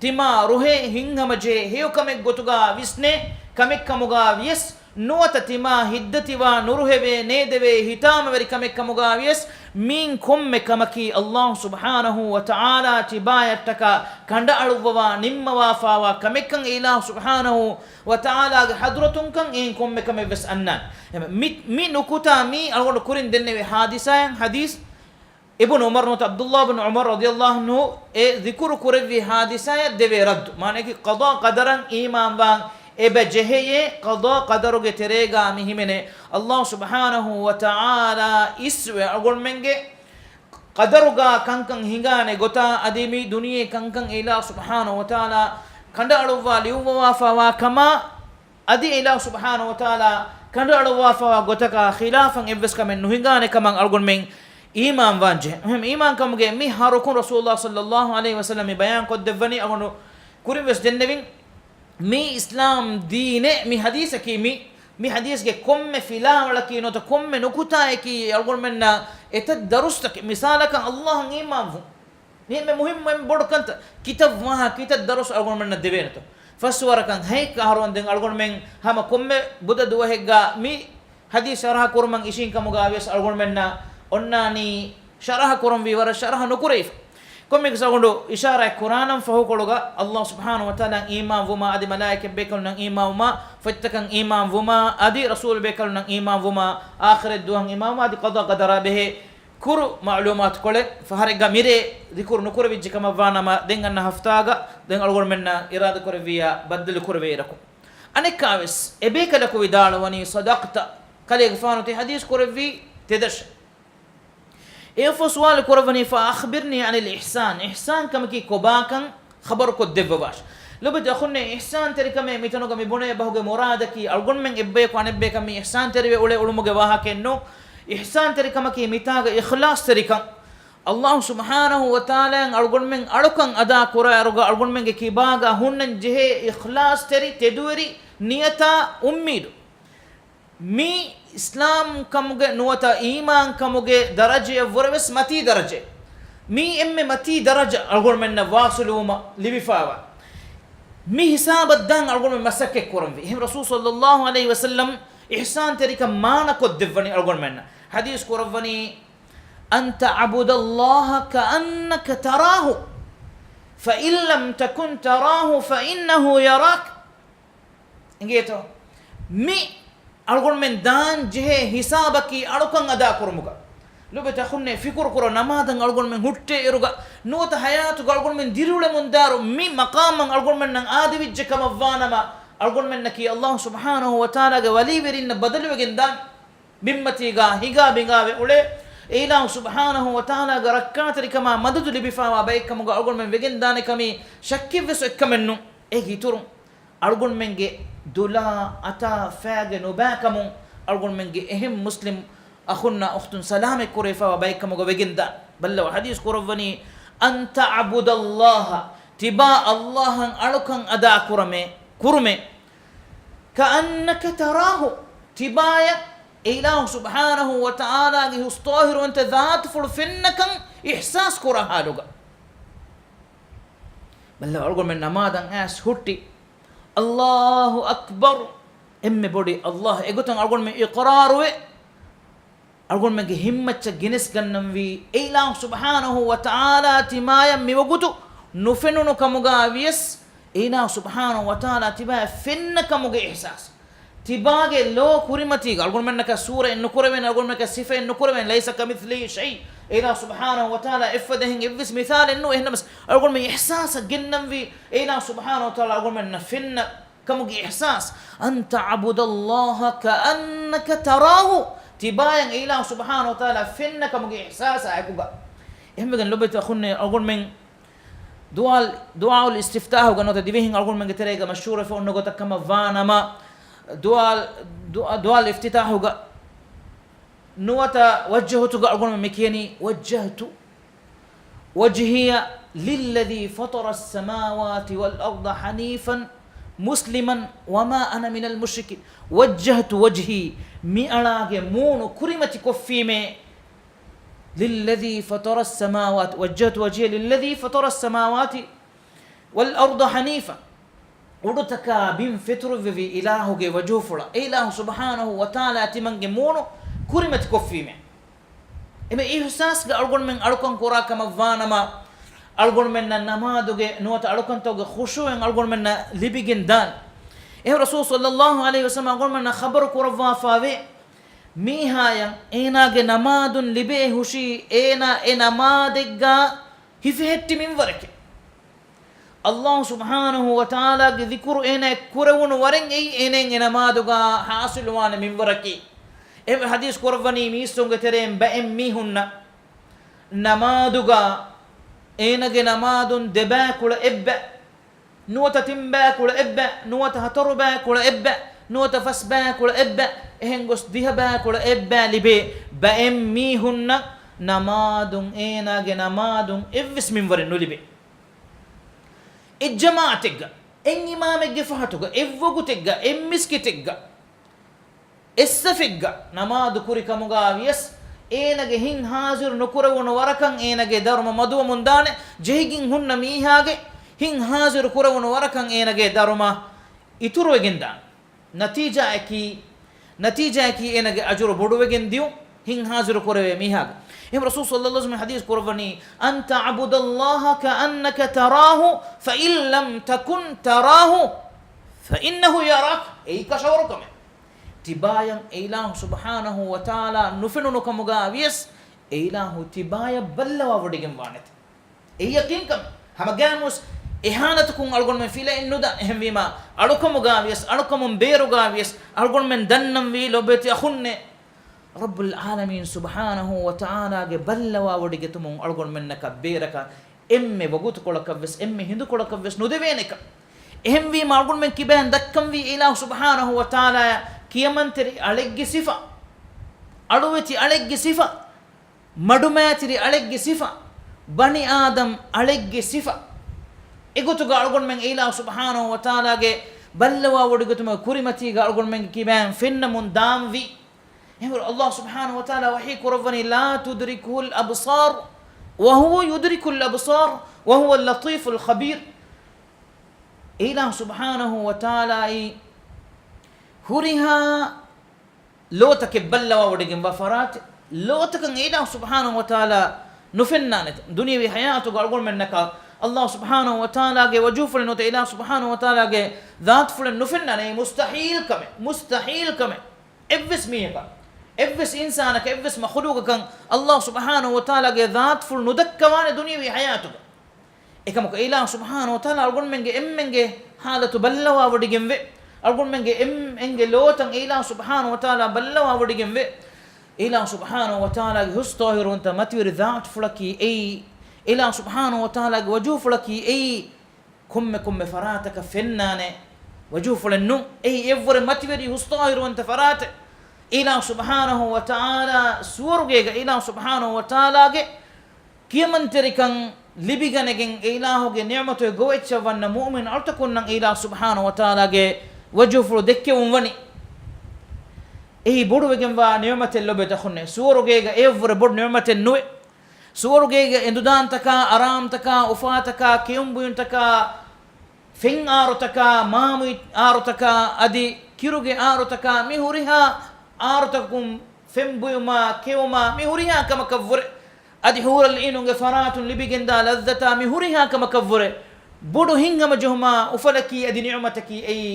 ތިމާ ރުހޭ ހިތްހަމަޖެހޭ ހެޔޮކަމެއް ގޮތުގަ ވިސްނޭ ކަމެއްކަމުގަ ވިޔަސް، ނުވަތަ ތިމާ ހިތްދަތިވާ ނުރުހެވޭ ނޭދެވޭ ހިތާމަވެރި ކަމެއްކަމުގަ ވިޔަސް، މިއިން ކޮންމެ ކަމަކީ ﷲ ސުބްޙާނަހޫ ވަތަޢާލާ ތިބާޔަށްޓަކާ ކަނޑައަޅުއްވަވާ ނިންމަވާފާވާ ކަމެއްކަން އެ އިލާހު ސުބްޙާނަހޫ ވަތަޢާލާގެ ޙަޟްރަތުންކަން އެއިން ކޮންމެ ކަމެއްވެސް އަންނާނެ. މި، މި ނުކުތާ މީ އަޅުގަނޑު ކުރިން ދެންނެވި ޙާދިސާއެއް ޙަދީޘް އިބްނު ޢުމަރު ނުވަތަ ޢަބްދުﷲ ބިން ޢުމަރު ރަޟިޔަﷲ ޢަންހު އެ ޛިކުރު ކުރެއްވި ޙާދިސާއަށް ދެވޭ ރައްދު. މާނަޔަކީ ޤަޟާ ޤަދަރަށް އީމާންވާން އެބަ ޖެހެޔޭ، ޤަޟާ ޤަދަރުގެ ތެރޭގަ މި ހިމެނޭ. ﷲ ސުބްޙާނަހޫ ވަތަޢާލާ އިސްވެ އަޅުގަނޑުމެންގެ ޤަދަރުގަ ކަންކަން ހިނގާނެ ގޮތާ، އަދި މި ދުނިޔެ ކަންކަން އެ އިލާހު ސުބްޙާނަހޫ ވަތަޢާލާ ކަނޑައަޅުއްވާ ލިޔުއްވަވާފާވާ ކަމާ، އަދި އެ އިލާހު ސުބްޙާނަހޫ ވަތަޢާލާ ކަނޑައަޅުއްވާފާވާ ގޮތަކާ ޚިލާފަށް އެއްވެސް ކަމެއް ނުހިނގާނެ ކަމަށް އަޅުގަނޑުމެން އީމާންވާން ޖެހޭ. އެހެން އީމާންކަމުގެ މި އަހަރުކުން ރަސޫލުﷲ ޞައްލައްލާހު ޢަލައިހި ވަސައްލަމް މި ބަޔާންކޮށްދެއްވަނީ އަޅުގަނޑު ކުރިންވެސް ދެންނެވިން. މީ އިސްލާމް ދީނެއް، މި ޙަދީޘަކީ މި، މި ޙަދީޘްގެ ކޮންމެ ފިލާވަޅަކީ ނުވަތަ ކޮންމެ ނުކުތާއަކީ އަޅުގަނޑުމެންނަށް އެތައް ދަރުސްތަކެއް. މިސާލަކަށް ﷲ އަށް އީމާންވުން. މި އެންމެ މުހިއްމު އެންމެ ބޮޑު ކަންތައް. ކިތައް ވާހަކަ، ކިތައް ދަރުސް އަޅުގަނޑުމެންނަށް ދެވޭނެތޯ؟ ފަސްވަރަކަށް ހައެއްކަ އަހަރު ވަންދެން އަޅުގަނޑުމެން ހަމަ ކޮންމެ ބުދަ ދުވަހެއްގަ މި ޙަދީޘް ޝަރަޙަ ކުރުމަށް އިށީން ކަމުގަ ވިޔަސް އަޅުގަނޑުމެންނަށް އޮންނާނީ ޝަރަޙަ ކުރަންވީ ވަރަށް ޝަރަޙަ ނުކުރެވިފަ. ކޮންމެއަކަސް އަޅުގަނޑު އިޝާރާތް ކުރާނަން ފަހުކޮޅުގަ ﷲ ސުބްޙާނަހޫ ވަތަޢާލާއަށް އީމާންވުމާ، އަދި މަލާއިކަތް ބޭކަލުންނަށް އީމާންވުމާ، ފޮތްތަކަށް އީމާންވުމާ، އަދި ރަސޫލު ބޭކަލުންނަށް އީމާންވުމާ، އާޚިރަތް ދުވަހަށް އީމާންވުމާ، އަދި ޤަޟާ ޤަދަރާ ބެހޭ ކުރު މަޢުލޫމާތުކޮޅެއް. ފަހަރެއްގަ މިރޭ ޛިކުރު ނުކުރެވިއްޖެ ކަމަށްވާނަމަ، ދެން އަންނަ ހަފްތާގަ ދެން އަޅުގަނޑުމެންނަށް އިރާދަކުރެއްވިއްޔާ ބައްދަލުކުރެވޭ އިރަކު. އަނެއްކާވެސް އެބޭކަލަކު ވިދާޅުވަނީ، صدقت، ކަލޭގެފާނު ތި ޙަދީޘް ކުރެއްވީ ތެދަށެ. އެއަށްފަހު ސުވާލު ކުރައްވަނީ، فأخبرني عن الإحسان، އިޙްސާން ކަމަކީ ކޮބާކަން ޚަބަރުކޮށްދެއްވަވާށެ. ލޮބުވެތި އަޚުންނޭ، އިޙްސާންތެރިކަމޭ މިތަނުގަ މި ބުނޭ ބަހުގެ މުރާދަކީ އަޅުގަނޑުމެން އެއްބަޔަކު އަނެއްބަޔަކަށް މި އިޙްސާންތެރިވެ އުޅޭ އުޅުމުގެ ވާހަކައެއް ނޫން. އިޙްސާންތެރިކަމަކީ މިތާގަ އިޚްލާޞްތެރިކަން. ﷲ ސުބްޙާނަހޫ ވަތަޢާލާއަށް އަޅުގަނޑުމެން އަޅުކަން އަދާ ކުރާއިރުގަ އަޅުގަނޑުމެންގެ ކިބާގަ ހުންނަން ޖެހޭ އިޚްލާޞްތެރި ތެދުވެރި ނިޔަތާ އުއްމީދު. މީ އިސްލާމް ކަމުގެ ނުވަތަ އީމާން ކަމުގެ ދަރަޖަޔަށްވުރެ ވެސް މަތީ ދަރަޖައެއް. މީ އެންމެ މަތީ ދަރަޖަ އަޅުގަނޑުމެންނަށް ވާޞިލުވުމަށް ލިބިފައިވާ. މި ހިސާބަށްދާން އަޅުގަނޑުމެން މަސައްކަތް ކުރަންވީ. އެހެން ރަސޫލު ޞައްލައްލާހު ޢަލައިހި ވަސައްލަމް އިޙްސާންތެރިކަން މާނަކޮށްދެއްވަނީ އަޅުގަނޑުމެންނަށް. ޙަދީޘް ކުރައްވަނީ، أن تعبد الله كأنك تراه، فإن لم تكن تراه فإنه يراك. އިނގޭތޯ؟ މި އަޅުގަނޑުމެން ދާން ޖެހޭ ހިސާބަކީ އަޅުކަން އަދާ ކުރުމުގަ. ލޮބުވެތި އަޚުންނޭ، ފިކުރު ކުރަ ނަމާދަށް އަޅުގަނޑުމެން ހުއްޓޭ އިރުގަ، ނުވަތަ ޙަޔާތުގަ އަޅުގަނޑުމެން ދިރިއުޅެމުންދާއިރު މި މަޤާމަށް އަޅުގަނޑުމެންނަށް އާދެވިއްޖެ ކަމަށްވާނަމަ، އަޅުގަނޑުމެންނަކީ ﷲ ސުބްޙާނަހޫ ވަތަޢާލާގެ ވަލީވެރިންނަށް ބަދަލުވެގެން ދާން. ބިންމަތީގަ ހިނގާ ބިނގާވެ އުޅޭ، އެ އިލާހު ސުބްޙާނަހޫ ވަތަޢާލާގެ ރައްކާތެރިކަމާ މަދަދު ލިބިފައިވާ ބައެއްކަމުގަ އަޅުގަނޑުމެން ވެގެންދާނެ ކަމީ ޝައްކެއްވެސް އެއްކަމެއްނު. އޭގެ އިތުރުން އަޅުގަނޑުމެންގެ ދުލާ އަތާ ފައިގެ ނުބައިކަމުން އަޅުގަނޑުމެންގެ އެހެން މުސްލިމް އަޚުންނާ އުޚްތުން ސަލާމަތް ކުރެވިފައިވާ ބައެއްކަމުގަ ވެގެންދާން. ބައްލަވާ، ޙަދީޘް ކުރައްވަނީ، أن تعبد الله، ތިބާ ﷲއަށް އަޅުކަން އަދާ ކުރަމޭ، ކުރުމޭ، كأنك تراه، ތިބާޔަށް އެ އިލާހު ސުބްޙާނަހޫ ވަތަޢާލާގެ ހުސް ޠާހިރުވަންތަ ޛާތުފުޅު ފެންނަކަން އިޙްސާސް ކުރާ ޙާލުގަ. ބައްލަވާ، އަޅުގަނޑުމެން ނަމާދަށް އައިސް ހުއްޓި، الله أكبر، އެންމެ ބޮޑި ﷲ، އެގޮތަށް އަޅުގަނޑުމެން އިޤްރާރުވެ، އަޅުގަނޑުމެންގެ ހިންމައްޗަށް ގެނެސްގަންނަންވީ، އެ އިލާހު ސުބްޙާނަހޫ ވަތަޢާލާ ތިމާޔަށް މިވަގުތު ނުފެނުނު ކަމުގަ ވިޔަސް، އެ އިލާހު ސުބްޙާނަހޫ ވަތަޢާލާ ތިބާޔަށް ފެންނަ ކަމުގެ އިޙްސާސް. ތިބާގެ ލޯ ކުރިމަތީގަ އަޅުގަނޑުމެންނަކަށް ސޫރައެއް ނުކުރެވޭނެ، އަޅުގަނޑުމެންނަކަށް ސިފައެއް ނުކުރެވޭނެ، ليس كمثله شيء. އެ އިލާހު ސުބްޙާނަހޫ ވަތަޢާލާ އެއްފަދައިން އެއްވެސް މިސާލެއް ނޫން. އެހެންނަމަސް އަޅުގަނޑުމެން އިޙްސާސަށް ގެންނަންވީ، އެ އިލާހު ސުބްޙާނަހޫ ވަތަޢާލާ އަޅުގަނޑުމެންނަށް ފެންނަ ކަމުގެ އިޙްސާސް، أن تعبد الله كأنك تراه، ތިބާޔަށް އެ އިލާހު ސުބްޙާނަހޫ ވަތަޢާލާ ފެންނަ ކަމުގެ އިޙްސާސާ އެކުގަ. އެހެންވެގެން ލޮބުވެތި އަޚުންނޭ، އަޅުގަނޑުމެން ދުޢާ، ދުޢާއުލް އިސްތިފްތާޙުގަ ނުވަތަ ދިވެހިން އަޅުގަނޑުމެންގެ ތެރޭގަ މަޝްހޫރުވެފަ އޮންނަ ގޮތަށް ކަމަށް ވާނަމަ، ދުޢާ، ދުޢާ، ދުޢާއުލް އިފްތިތާޙުގަ ނުވަތަ وجهت ގަ އަޅުގަނޑުމެން މި ކިޔަނީ، وجهت وجهي للذي فطر السماوات والأرض حنيفا مسلما وما أنا من المشركين. وجهت وجهي، މިއަޅާގެ މޫނު ކުރިމަތިކޮށްފީމޭ، للذي فطر السماوات، وجهت وجهي للذي فطر السماوات والأرض حنيفا، އުޑުތަކާ ބިން ފެތުރުއްވެވި އިލާހުގެ ވަޖުހުފުޅަށް، އެ އިލާހު ސުބްޙާނަހޫ ވަތަޢާލާ ތިމަންގެ މޫނު ކުރިމަތިކޮށްފީމޭ. އެމެ އިޙްސާސްގަ އަޅުގަނޑުމެން އަޅުކަން ކުރާ ކަމަށް ވާނަމަ، އަޅުގަނޑުމެންނަށް ނަމާދުގެ ނުވަތަ އަޅުކަންތަކުގެ ޚުޝޫޢެއް އަޅުގަނޑުމެންނަށް ލިބިގެން ދާން. އެހެން ރަސޫލު ޞައްލައްލާހު ޢަލައިހި ވަސައްލަމަ އަޅުގަނޑުމެންނަށް ޚަބަރު ކުރައްވާފައިވޭ، މީހާޔަށް އޭނާގެ ނަމާދުން ލިބޭ ހުށީ އޭނާ އެ ނަމާދެއްގަ ހިފެހެއްޓި މިންވަރެކޭ. ﷲ ސުބްޙާނަހޫ ވަތަޢާލާގެ ޛިކުރު އޭނާ ކުރެވުނު ވަރެއް އެއީ އޭނައަށް އެ ނަމާދުގަ ޙާޞިލުވާނެ މިންވަރަކީ. އެ ޙަދީޘް ކުރައްވަނީ މީސްތުންގެ ތެރެއިން ބައެއް މީހުންނަށް ނަމާދުގަ އޭނަގެ ނަމާދުން ދެބައިކުޅަ އެއްބަ، ނުވަތަ ތިންބައިކުޅަ އެއްބަ، ނުވަތަ ހަތަރުބައިކުޅަ އެއްބަ، ނުވަތަ ފަސްބައިކުޅަ އެއްބަ، އެހެން ގޮސް ދިހަ ބައިކުޅަ އެއްބައި ލިބޭ. ބައެއް މީހުންނަށް ނަމާދުން، އޭނާގެ ނަމާދުން އެއްވެސް މިންވަރެއް ނުލިބޭ. އެއް ޖަމާޢަތެއްގަ، އެއް އިމާމެއްގެ ފަހަތުގަ، އެއް ވަގުތެއްގަ، އެއް މިސްކިތެއްގަ، އެއް ސަފެއްގަ ނަމާދު ކުރި ކަމުގަ ވިޔަސް، އޭނަގެ ހިތް ހާޒިރު ނުކުރެވުނު ވަރަކަށް އޭނަގެ ދަރުމަ މަދުވަމުން ދާނެ، ޖެހިގެން ހުންނަ މީހާގެ ހިތް ހާޒިރު ކުރެވުނު ވަރަކަށް އޭނަގެ ދަރުމަ އިތުރުވެގެން ދާނެ. ނަތީޖާއަކީ، ނަތީޖާއަކީ އޭނަގެ އަޖުރު ބޮޑުވެގެން ދިޔުން، ހިތް ހާޒިރު ކުރެވޭ މީހާގެ. އެހެން ރަސޫލު ޞައްލައްލާހު ޢަލައިހި ވަސައްލަމަ ޙަދީޘް ކުރައްވަނީ، أن تعبد الله كأنك تراه، فإن لم تكن تراه، فإنه يراك. އެއީ ކަށަވަރު ކަމެއް. ތިބާޔަށް އެ އިލާހު ސުބްޙާނަހޫ ވަތަޢާލާ ނުފެނުނު ކަމުގަ ވިޔަސް، އެ އިލާހު ތިބާޔަށް ބައްލަވާވޮޑިގެން ވާނެތެ. އެއީ ޔަޤީން ކަމެއް. ހަމަގައިމުވެސް އެ ޙާލަތަކުން އަޅުގަނޑުމެން ފިލައެއް ނުދާނެ. އެހެންވީމާ، އަޅުކަމުގަ ވިޔަސް، އަޅުކަމުން ބޭރުގަ ވިޔަސް، އަޅުގަނޑުމެން ދަންނަންވީ ލޮބުވެތި އަޚުންނޭ، ރައްބުލް ޢާލަމީން ސުބްޙާނަހޫ ވަތަޢާލާގެ ބައްލަވާވޮޑިގަތުމުން އަޅުގަނޑުމެންނަކަށް ބޭރަކަށް އެންމެ ވަގުތުކޮޅަކަށްވެސް، އެންމެ ހިނދުކޮޅަކަށްވެސް ނުދެވޭނެކަން. އެހެންވީމަ އަޅުގަނޑުމެން ކިބައިން ދައްކަންވީ އިލާހު ސުބްޙާނަހު ވަތަޢާލާއަށް ކިޔަމަންތެރި އަޅެއްގެ ސިފަ، އަޅުވެތި އަޅެއްގެ ސިފަ، މަޑުމައިތިރި އަޅެއްގެ ސިފަ، ބަނީ އާދަމް އަޅެއްގެ ސިފަ. އެގޮތުގަ އަޅުގަނޑުމެން އިލާހު ސުބްޙާނަހު ވަތަޢާލާގެ ބައްލަވާވޮޑިގަތުމުގެ ކުރިމަތީގަ އަޅުގަނޑުމެންގެ ކިބައިން ފެންނަމުން ދާންވީ. އެހެންވީމަ އައްލާހު ސުބްޙާނަހު ވަތަޢާލާ ވަޙީ ކުރައްވަނީ، "لا تدركه الأبصار وهو يدرك الأبصار وهو اللطيف الخبير." އިލާހު ސުބްޙާނަހު ވަތަޢާލާއީ ހުރިހާ ލޯތަކެއް ބައްލަވާވޮޑިގެންވާ ފަރާތެއް، ލޯތަކަށް އިލާހު ސުބްޙާނަހު ވަތަޢާލާ ނުފެންނާނެތެ. ދުނިޔަވީ ޙަޔާތުގަ އަޅުގަނޑުމެންނަކަށް އައްލާހު ސުބްޙާނަހު ވަތަޢާލާގެ ވަޖުހުފުޅެއް ނުވަތަ އިލާހު ސުބްޙާނަހު ވަތަޢާލާގެ ޛާތުފުޅެއް ނުފެންނާނެ. އެއީ މުސްތަޙީލް ކަމެއް، މުސްތަޙީލް ކަމެއް. އެއްވެސް މީހަކަށް، އެއްވެސް އިންސާނަކަށް، އެއްވެސް މަޚުލޫޤަކަށް އައްލާހު ސުބްޙާނަހު ވަތަޢާލާގެ ޛާތުފުޅު ނުދައްކަވާނެ ދުނިޔަވީ ޙަޔާތުގަ. އެކަމަކު އިލާހު ސުބްޙާނަހު ވަތަޢާލާ އަޅުގަނޑުމެންގެ އެންމެންގެ ޙާލަތު ބައްލަވާވޮޑިގެންވެ، އަޅުގަނޑުމެންގެ އެން-، އެންގެ ލޯތައް އިލާހު ސުބްޙާނަހު ވަތަޢާލާ ބައްލަވާވޮޑިގެންވެ، އިލާހު ސުބްޙާނަހު ވަތަޢާލާގެ ހުސް ޠާހިރުވަންތަ މަތިވެރި ޛާތުފުޅަކީ އެއީ، އިލާހު ސުބްޙާނަހު ވަތަޢާލާގެ ވަޖުހުފުޅަކީ އެއީ، ކޮންމެ ކޮންމެ ފަރާތަކަށް ފެންނާނެ ވަޖުހުފުޅެއް ނޫން. އެއީ އެއްވުރެ މަތިވެރި ހުސް ޠާހިރުވަންތަ ފަރާތެއް. އިލާހު ސުބްޙާނަހު ވަތަޢާލާ ސުވަރުގޭގަ އިލާހު ސުބްޙާނަހު ވަތަޢާލާގެ ކިޔަމަންތެރިކަން ލިބިގަނެގެން އެ އިލާހުގެ ނިޢުމަތުގެ ގޮވައްޗަށް ވަންނަ މުއުމިން އަޅުތަކުންނަށް އިލާހު ސުބްޙާނަހު ވަތަޢާލާގެ ވަޖުހުފުޅު ދެއްކެވުން ވަނީ. އެއީ ބޮޑުވެގެންވާ ނިޢުމަތެއް ލޮބުވެތި އަޚުންނޭ. ސުވަރުގޭގަ އެއަށްވުރެ ބޮޑު ނިޢުމަތެއް ނުވޭ. ސުވަރުގޭގެ އެނދުދާންތަކާ، އަރާމްތަކާ، އުފާތަކާ، ކެއުންބުއިންތަކާ، ފެން އާރުތަކާ، މާމުއި އާރުތަކާ، އަދި ކިރުގެ އާރުތަކާ، މި ހުރިހާ އާރުތަކުން ފެން ބުއިމާ، ކެއުމާ، މި ހުރިހާ ކަމަކަށްވުރެ، އަދި ޙޫރަލް ޢީނުންގެ ފަރާތުން ލިބިގެންދާ ލައްޒަތާ، މި ހުރިހާ ކަމަކަށްވުރެ، ބޮޑު ހިތްހަމަޖެހުމާ އުފަލަކީ އަދި ނިޢުމަތަކީ އެއީ،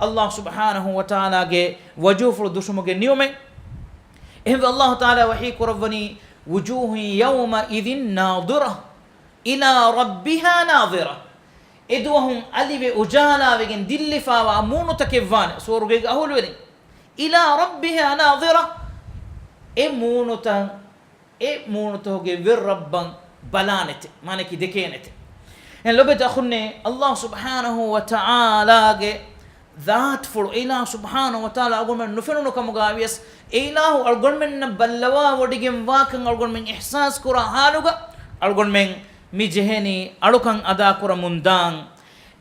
އައްލާހު ސުބްޙާނަހު ވަތަޢާލާގެ ވަޖުހުފުޅު ދުށުމުގެ ނިޢުމަތް. އެހެންވެ، އައްލާހު ތަޢާލާ ވަޙީ ކުރައްވަނީ، وجوه يومئذ ناضرة إلى ربها ناظرة. އެދުވަހުން އަލިވެ އުޖާލާވެގެން ދިއްލިފާވާ މޫނުތަކެއްވާނެ ސުވަރުގޭގެ އަހުލުވެރިން. إلى ربها ناظرة. އެ މޫނުތައް، އެ މޫނުތަކުގެ ވެރި ރައްބަށް ބަލާނެތެ، މާނައަކީ ދެކޭނެތެ. އެހެން ލޮބުވެތި އަޚުންނޭ، އައްލާހު ސުބްޙާނަހު ވަތަޢާލާގެ ޛާތުފުޅު އިލާހު ސުބްޙާނަހު ވަތަޢާލާ އަޅުގަނޑުމެން ނުފެނުނު ކަމުގައިވިޔަސް، އެ އިލާހު އަޅުގަނޑުމެންނަށް ބައްލަވާވޮޑިގެންވާކަން އަޅުގަނޑުމެން އިޙްސާސް ކުރާ ޙާލުގަ އަޅުގަނޑުމެން މި ޖެހޭނީ އަޅުކަން އަދާކުރަމުން ދާން.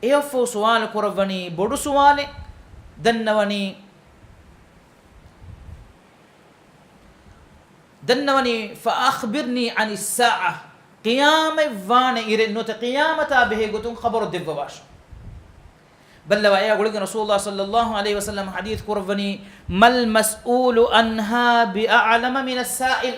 އެއަށްފަހު ސުވާލު ކުރައްވަނީ ބޮޑު ސުވާލެއް. ދަންނަވަނީ، ދަންނަވަނީ، فأخبرني عن الساعة، ޤިޔާމަތް ވާނެ އިރެއް ނުވަތަ ޤިޔާމަތާ ބެހޭ ގޮތުން ޚަބަރު ދެއްވަވާށޭ. ބައްލަވާ އެއާ ގުޅިގެން ރަސޫލުﷲ ޞައްލައްލާހު ޢަލައިހި ވަސައްލަމަ ޙަދީޘް ކުރައްވަނީ، ما المسؤول عنها بأعلم من السائل.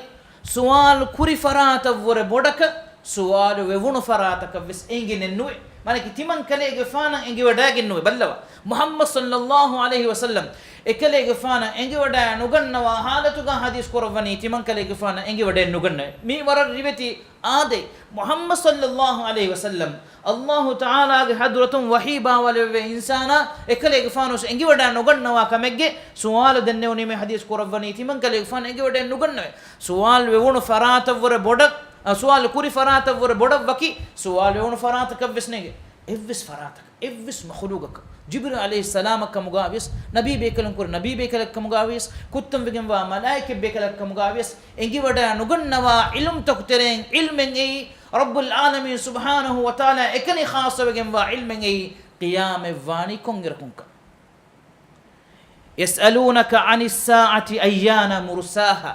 ސުވާލު ކުރި ފަރާތަށްވުރެ ބޮޑަކަށް، ސުވާލު ވެވުނު ފަރާތަކަށް ވެސް އެނގެނެއް ނުވޭ. މާނައަކީ ތިމަން ކަލޭގެފާނަށް އެނގިވަޑައިގެން ނުވޭ. ބައްލަވާ، މުޙައްމަދު ޞައްލައްލާހު ޢަލައިހި ވަސައްލަމް އެކަލޭގެފާނަށް އެނގިވަޑައި ނުގަންނަވާ ޙާލަތުގަ ޙަދީޘް ކުރައްވަނީ، ތިމަން ކަލޭގެފާނަށް އެނގިވަޑައި ނުގަންނަވޭ. މީ ވަރަށް ރިވެތި އާދައެއް. މުޙައްމަދު ޞައްލައްލާހު ޢަލައިހި ވަސައްލަމް ﷲ ތަޢާލާގެ ޙަޟްރަތުން ވަޙީ ބާވާލެވޭ އިންސާނާ އެކަލޭގެފާނު ވެސް އެނގިވަޑައި ނުގަންނަވާ ކަމެއްގެ ސުވާލު ދެންނެވުނީމޭ ޙަދީޘް ކުރައްވަނީ، ތިމަން ކަލޭގެފާނު އެނގިވަޑައި ނުގަންނަވޭ. ސުވާލު ވެވުނު ފަރާތަށްވުރެ ބޮޑަށް، އަ، ސުވާލު ކުރި ފަރާތަށްވުރެ ބޮޑަށް ވަކި ސުވާލު ވެވުނު ފަރާތަކަށް ވެސް ނެގޭ. އެއްވެސް ފަރާތަކަށް، އެއްވެސް މަޚުލޫޤަކަށް، ޖިބްރީލް ޢަލައިހިއްސަލާމަށް ކަމުގައިވިޔަސް، ނަބީ ބޭކަލުން ކުރެ ނަބީ ބޭކަލަކަށް ކަމުގައިވިޔަސް، ކުއްތަން ވެގެންވާ މަލާއިކަތް ބޭކަލަކަށް ކަމުގައިވިޔަސް، އެނގިވަޑައި ނުގަންނަވާ ޢިލްމުތަކު ތެރެއިން ޢިލްމެއް އެއީ، ރައްބުލް ޢާލަމީން ސުބްޙާނަހު ވަތަޢާލާ އެކަނި ޚާއްޞަވެގެންވާ ޢިލްމެއް އެއީ، ޤިޔާމަތް ވާނީ ކޮން އިރަކުންކަން. يسألونك عن الساعة أيان مرساها.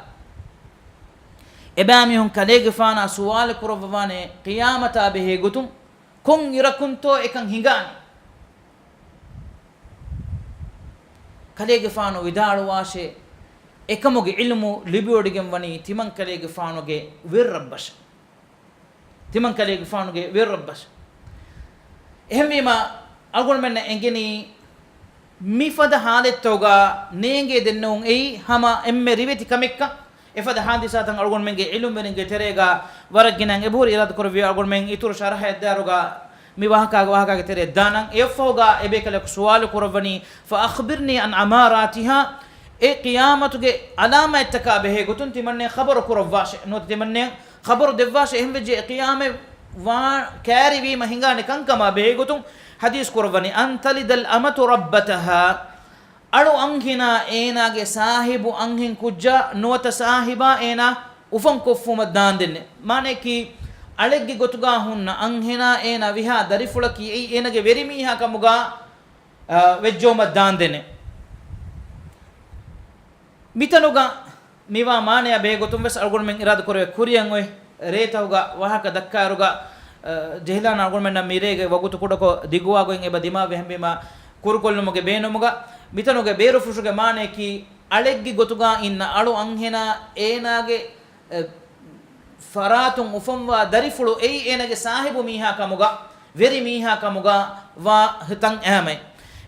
އެބައިމީހުން ކަލޭގެފާނާ ސުވާލު ކުރައްވަވާނެ، ޤިޔާމަތާ ބެހޭ ގޮތުން ކޮން އިރަކުންތޯ އެކަން ހިނގާނީ؟ ކަލޭގެފާނު ވިދާޅުވާށޭ، އެކަމުގެ ޢިލްމު ލިބިވޮޑިގެން ވަނީ ތިމަން ކަލޭގެފާނުގެ ވެރި ރައްބަށް. ތިމަން ކަލޭގެފާނުގެ ވެރި ރައްބަށް. އެހެންވީމަ، އަޅުގަނޑުމެންނަށް އެނގެނީ، މިފަދަ ޙާލަތްތަކުގަ ނޭނގޭ ދެންނެވުން އެއީ ހަމަ އެންމެ ރިވެތި ކަމެއްކަން. އެފަދަ ޙާދިސާތައް އަޅުގަނޑުމެންގެ ޢިލްމުވެރިންގެ ތެރޭގަ ވަރަށް ގިނައިން އެބަހުރި އިރާދަ ކުރެއްވި އަޅުގަނޑުމެން އިތުރު ޝަރަޙައެއް ދާއިރުގަ މި ވާހަކާގެ ވާހަކާގެ ތެރެއަށް ދާނަން. އެއަށްފަހުގަ އެބޭކަލަކު ސުވާލު ކުރައްވަނީ، فأخبرني عن أماراتها، އެ ޤިޔާމަތުގެ ޢަލާމާތްތަކާ ބެހޭ ގޮތުން ތިމަންނައަށް ޚަބަރު ކުރައްވާށޭ. ނުވަތަ ތިމަންނައަށް ޚަބަރު ދެއްވާށޭ، އެހެންވެއްޖެ އެ ޤިޔާމަތް ވާ ކައިރިވީމަ ހިނގާނެ ކަންކަމާ ބެހޭގޮތުން، ޙަދީޘް ކުރައްވަނީ، أن تلد الأمة ربتها، އަޅު އަންހެނާ އޭނާގެ ސާހިބު އަންހެން ކުއްޖާ ނުވަތަ ސާހިބާ އޭނާ އުފަން ކޮށްފުމަށް ދާންދެންނެ. މާނައަކީ، އަޅެއްގެ ގޮތުގާ ހުންނަ އަންހެނާ އޭނާ ވިހާ ދަރިފުޅަކީ އެއީ އޭނާގެ ވެރިމީހާ ކަމުގާ، އާ، ވެއްޖައުމަށް ދާންދެނެ. މިތަނުގަ މިވާ މާނަޔާ ބެހޭ ގޮތުން ވެސް އަޅުގަނޑުމެން އިރާދަ ކުރެވޭ ކުރިއަށް އޮތް ރޭތަކުގަ ވާހަކަ ދައްކާއިރުގަ، އަ، ޖެހިލާން އަޅުގަނޑުމެންނަށް މިރޭގެ ވަގުތު ކުޑަކޮށް ދިގުވާ ގޮތް އެބަ ދިމާވި ހެންވީމާ ކުރުކޮށްލުމުގެ ބޭނުމުގަ، މިތަނުގެ ބޭރުފުށުގެ މާނަޔަކީ އަޅެއްގެ ގޮތުގަ އިންނަ އަޅު އަންހެނާ އޭނާގެ، އެ، ފަރާތުން އުފަންވާ ދަރިފުޅު އެއީ އޭނާގެ ސާހިބު މީހާ ކަމުގަ، ވެރި މީހާ ކަމުގަ ވާ ތަން އަހަމެ.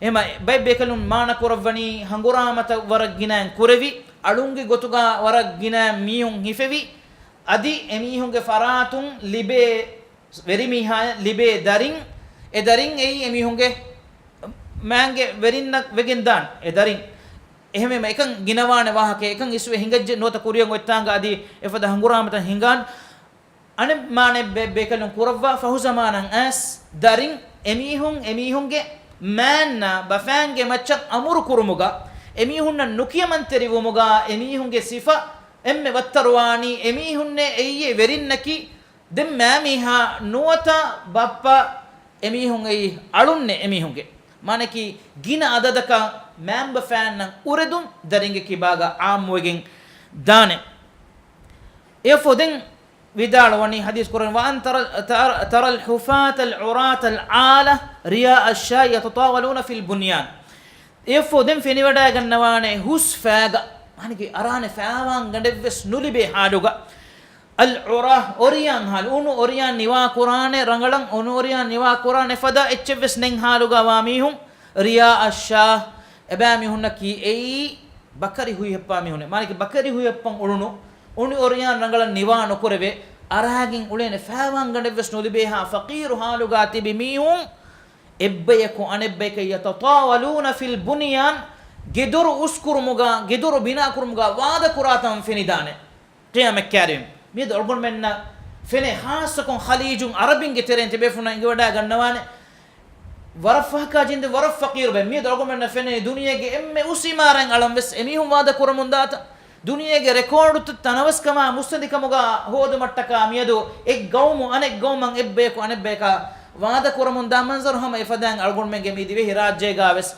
އެހެމަ ބައެއް ބޭކަލުން މާނަ ކުރައްވަނީ ހަނގުރާމަތައް ވަރަށް ގިނައިން ކުރެވި، އަޅުންގެ ގޮތުގަ ވަރަށް ގިނައިން މީހުން ހިފެވި، އަދި އެމީހުންގެ ފަރާތުން ލިބޭ، ވެރިމީހާޔަށް ލިބޭ ދަރިން، އެ ދަރިން އެއީ އެމީހުންގެ މާންގެ ވެރިންނަށް ވެގެން ދާން އެ ދަރިން. އެހެންވީމަ އެކަން ގިނަވާނެ ވާހަކަ، އެކަން އިސްވެ ހިނގައްޖެ ނުވަތަ ކުރިއަށް އޮތްތާނގަ އަދި އެފަދަ ހަނގުރާމަތައް ހިނގާން. އަނެއް މާނައެއް ބޭ-، ބޭކަލުން ކުރައްވާ ފަހުޒަމާނަށް އައިސް ދަރިން އެމީހުން، އެމީހުންގެ މާންނާ ބަފައިންގެ މައްޗަށް އަމުރު ކުރުމުގަ، އެމީހުންނަށް ނުކިޔަމަންތެރިވުމުގަ، އެމީހުންގެ ސިފަ އެންމެ ވައްތަރުވާނީ އެމީހުންނޭ އެއީ ވެރިންނަކީ، ދެން މާމީހާ ނުވަތަ ބައްޕަ އެމީހުން އެއީ އަޅުންނޭ އެމީހުންގެ. މާނައަކީ ގިނަ އަދަދަކަށް މާންބަފައިންނަށް އުރެދުން ދަރިންގެ ކިބާގަ އާއްމުވެގެން ދާނެ. އެއަށްފަހު ދެން ވިދާޅުވަނީ ޙަދީޘް ކުރަން، وأن ترى، ترى، ترى الحفاة العراة العالة رعاء الشاة يتطاولون في البنيان. އެއަށްފަހު ދެން ފެނިވަޑައިގަންނަވާނެ ހުސް ފައިގަ، މާނައަކީ އަރާނެ ފައިވާން ގަނޑެއްވެސް ނުލިބޭ ޙާލުގަ. العراة، އޮރިޔާން ޙާލު، އުނު އޮރިޔާން ނިވާކުރާނެ ރަނގަޅަށް، އުނު އޮރިޔާން ނިވާކުރާނެ ފަދަ އެއްޗެއްވެސް ނެތް ޙާލުގަ ވާ މީހުން، رعاء الشاة، އެބައިމީހުންނަކީ އެއީ ބަކަރި ހުއިހައްޕާ މީހުންނޭ. މާނައަކީ ބަކަރި ހުއިހައްޕަން އުޅުނު، އުނި އޮރިޔާން ރަނގަޅަށް ނިވާ ނުކުރެވޭ، އަރާގެން އުޅޭނެ ފައިވާން ގަނޑެއްވެސް ނުލިބޭހާ ފަޤީރު ޙާލުގަ ތިބި މީހުން، އެއްބަޔަކު އަނެއްބަޔަކަށް يتطاولون في البنيان، ގެދޮރު އުސްކުރުމުގަ، ގެދޮރު ބިނާކުރުމުގަ ވާދަކުރާތަން ފެނިދާނެ. ޤިޔާމަތް ކައިރިވުން. މިއަދު އަޅުގަނޑުމެންނަށް ފެނޭ، ޚާއްޞަކޮށް ޚަލީޖުން ޢަރަބިންގެ ތެރެއިން ތިބޭފުޅުންނަށް އެނގިވަޑައިގަންނަވާނެ. ވަރަށް ފަހަކާ ޖިންދެ ވަރަށް ފަޤީރު ބައެއް. މިއަދު އަޅުގަނޑުމެންނަށް ފެނޭ ދުނިޔޭގެ އެންމެ އުސް އިމާރާތް އަޅަން ވެސް އެމީހުން ވާދަ ކުރަމުން ދާތަން. ދުނިޔޭގެ ރެކޯޑުތައް ތަނަވަސްކަމާ މުއްސަނދިކަމުގަ ހޯދުމަށްޓަކާ މިއަދު އެއް ގައުމު އަނެއް ގައުމަށް އެއްބަޔަކު އަނެއްބަޔަކާ ވާދަ ކުރަމުން ދާ މަންޒަރު ހަމަ އެފަދައިން އަޅުގަނޑުމެންގެ މި ދިވެހި ރާއްޖޭގަ ވެސް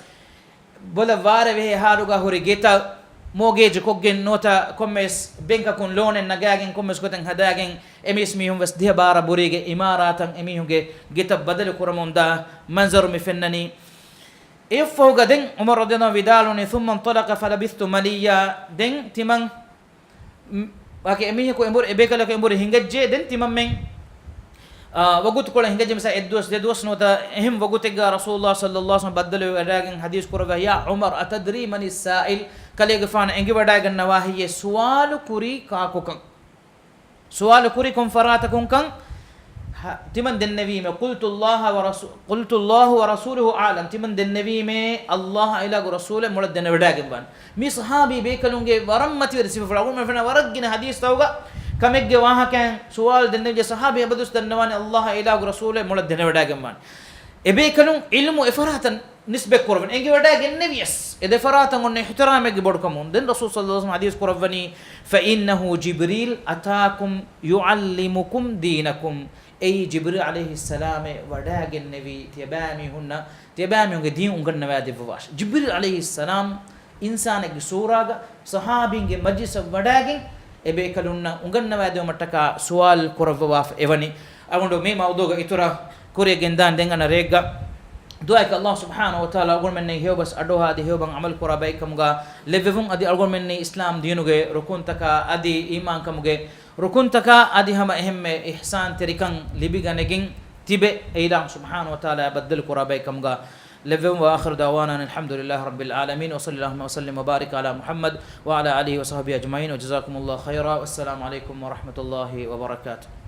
ބޮލަށް ވާރޭ ވެހޭ ހާލުގަ ހުރި ގެތައް މޯގޭޖު ކޮށްގެން ނުވަތަ ކޮންމެވެސް ބެންކަކުން ލޯނެއް ނަގާގެން ކޮންމެވެސް ގޮތެއް ހަދާގެން އެމީސް މީހުން ވެސް ދިހަ ބާރަ ބުރީގެ އިމާރާތަށް އެމީހުންގެ ގެތައް ބަދަލު ކުރަމުންދާ މަންޒަރު މި ފެންނަނީ. އެއަށްފަހުގަ ދެން ޢުމަރު ރަޟިޔަﷲ ވިދާޅުވަނީ، ثم انطلق فلبثت مليا، ދެން ތިމަން މް، ވަކި އެމީހަކު އެނބުރި، އެބޭކަލަކު އެނބުރި ހިނގައްޖެ، ދެން ތިމަންމެން، އާ، ވަގުތުކޮޅެއް ހިނގައްޖެ، މިސާ އެއްދުވަސް ދެދުވަސް ނުވަތަ އެހެން ވަގުތެއްގަ ރަސޫލުﷲ ޞައްލަﷲ ޢަލައިހި ވަސައްލަމަ ބައްދަލުވެވަޑައިގެން ޙަދީޘް ކުރައްވާ، يا عمر أتدري من السائل؟ ކަލޭގެފާނަށް އެނގިވަޑައިގަންނަވާ ހެއްޔޭ ސުވާލު ކުރީ ކާކުކަން؟ ސުވާލު ކުރީ ކޮން ފަރާތަކުންކަން؟ ހަ، ތިމަން ދެންނެވީމޭ، قلت الله ورسو-، قلت الله ورسوله أعلم، ތިމަން ދެންނެވީމޭ، ﷲ އާ އިލާހުގެ ރަސޫލޭ މޮޅަށް ދެނެވަޑައިގެންވާނެ. މި ޞަޙާބީ ބޭކަލުންގެ ވަރަށް މަތިވެރި ސިފަފުޅު. އަޅުގަނޑުމެން ފެންނަ ވަރަށް ގިނަ ޙަދީޘްތަކުގަ ކަމެއްގެ ވާހަކައިން ސުވާލު ދެންނެވިއްޖެ، ޞަޙާބީ އަބަދުވެސް ދަންނަވާނެ ﷲ އާ އިލާހުގެ ރަސޫލޭ މޮޅަށް ދެނެވަޑައިގެންވާނެ. އެބޭކަލުން ޢިލްމު އެފަރާތަށް ނިސްބަތްކުރައްވަން އެނގިވަޑައިގެންނެވިޔަސް، އެ ދެފަރާތަށް އޮންނަ އިޙްތިރާމެއްގެ ބޮޑުކަމުން ދެން ރަސޫލު ޞައްލަﷲ ޢަލައިހި ވަސައްލަމަ ޙަދީޘް ކުރައްވަނީ، فإنه جبريل أتاكم يعلمكم دينكم، އެއީ ޖިބްރީލް ޢަލައިހިއްސަލާމޭ ވަޑައިގެންނެވީ ތިޔަބައިމީހުންނަށް، ތިޔަބައިމީހުންގެ ދީން އުނގަންނަވައިދެއްވަވާށޭ. ޖިބްރީލް ޢަލައިހިއްސަލާމް އިންސާނެއްގެ ސޫރާގަ ޞަޙާބީންގެ މަޖްލިސަށް ވަޑައިގެން އެބޭކަލުންނަށް އުނގަންނަވައިދެވުމަށްޓަކާ ސުވާލު ކުރައްވަވާފަ އެވަނީ. އަޅުގަނޑު މި މައުޟޫޢުގެ އިތުރަށް ކުރިއަށް ގެންދާން ދެން އަންނަ ރެއެއްގަ ދުޢާއަކީ ﷲ ސުބްޙާނަހޫ ވަތަޢާލާ އަޅުގަނޑުމެންނަށް ހެޔޮބަސް އަޑުއަހާދޭ، ހެޔޮބަސް ޢަމަލު ކުރާ ބައެއްކަމުގަ ލެއްވެވުން، އަދި އަޅުގަނޑުމެންނަށް އިސްލާމް ދީނުގެ ރުކުންތަކާ އަދި އީމާންކަމުގެ ރުކުންތަކާ އަދި ހަމަ އެހެންމެ އިޙްސާންތެރިކަން ލިބިގަނެގެން ތިބެ، އެއިލާހު ސުބްޙާނަހޫ ވަތަޢާލާ ބައްދަލު ކުރާ ބައެއްކަމުގަ ލެއްވެވުން. وآخر دعوانا أن الحمد لله رب العالمين، وصلى اللهم وسلم وبارك على محمد وعلى آله وصحبه أجمعين، وجزاكم الله خيرا، والسلام عليكم ورحمة الله وبركاته.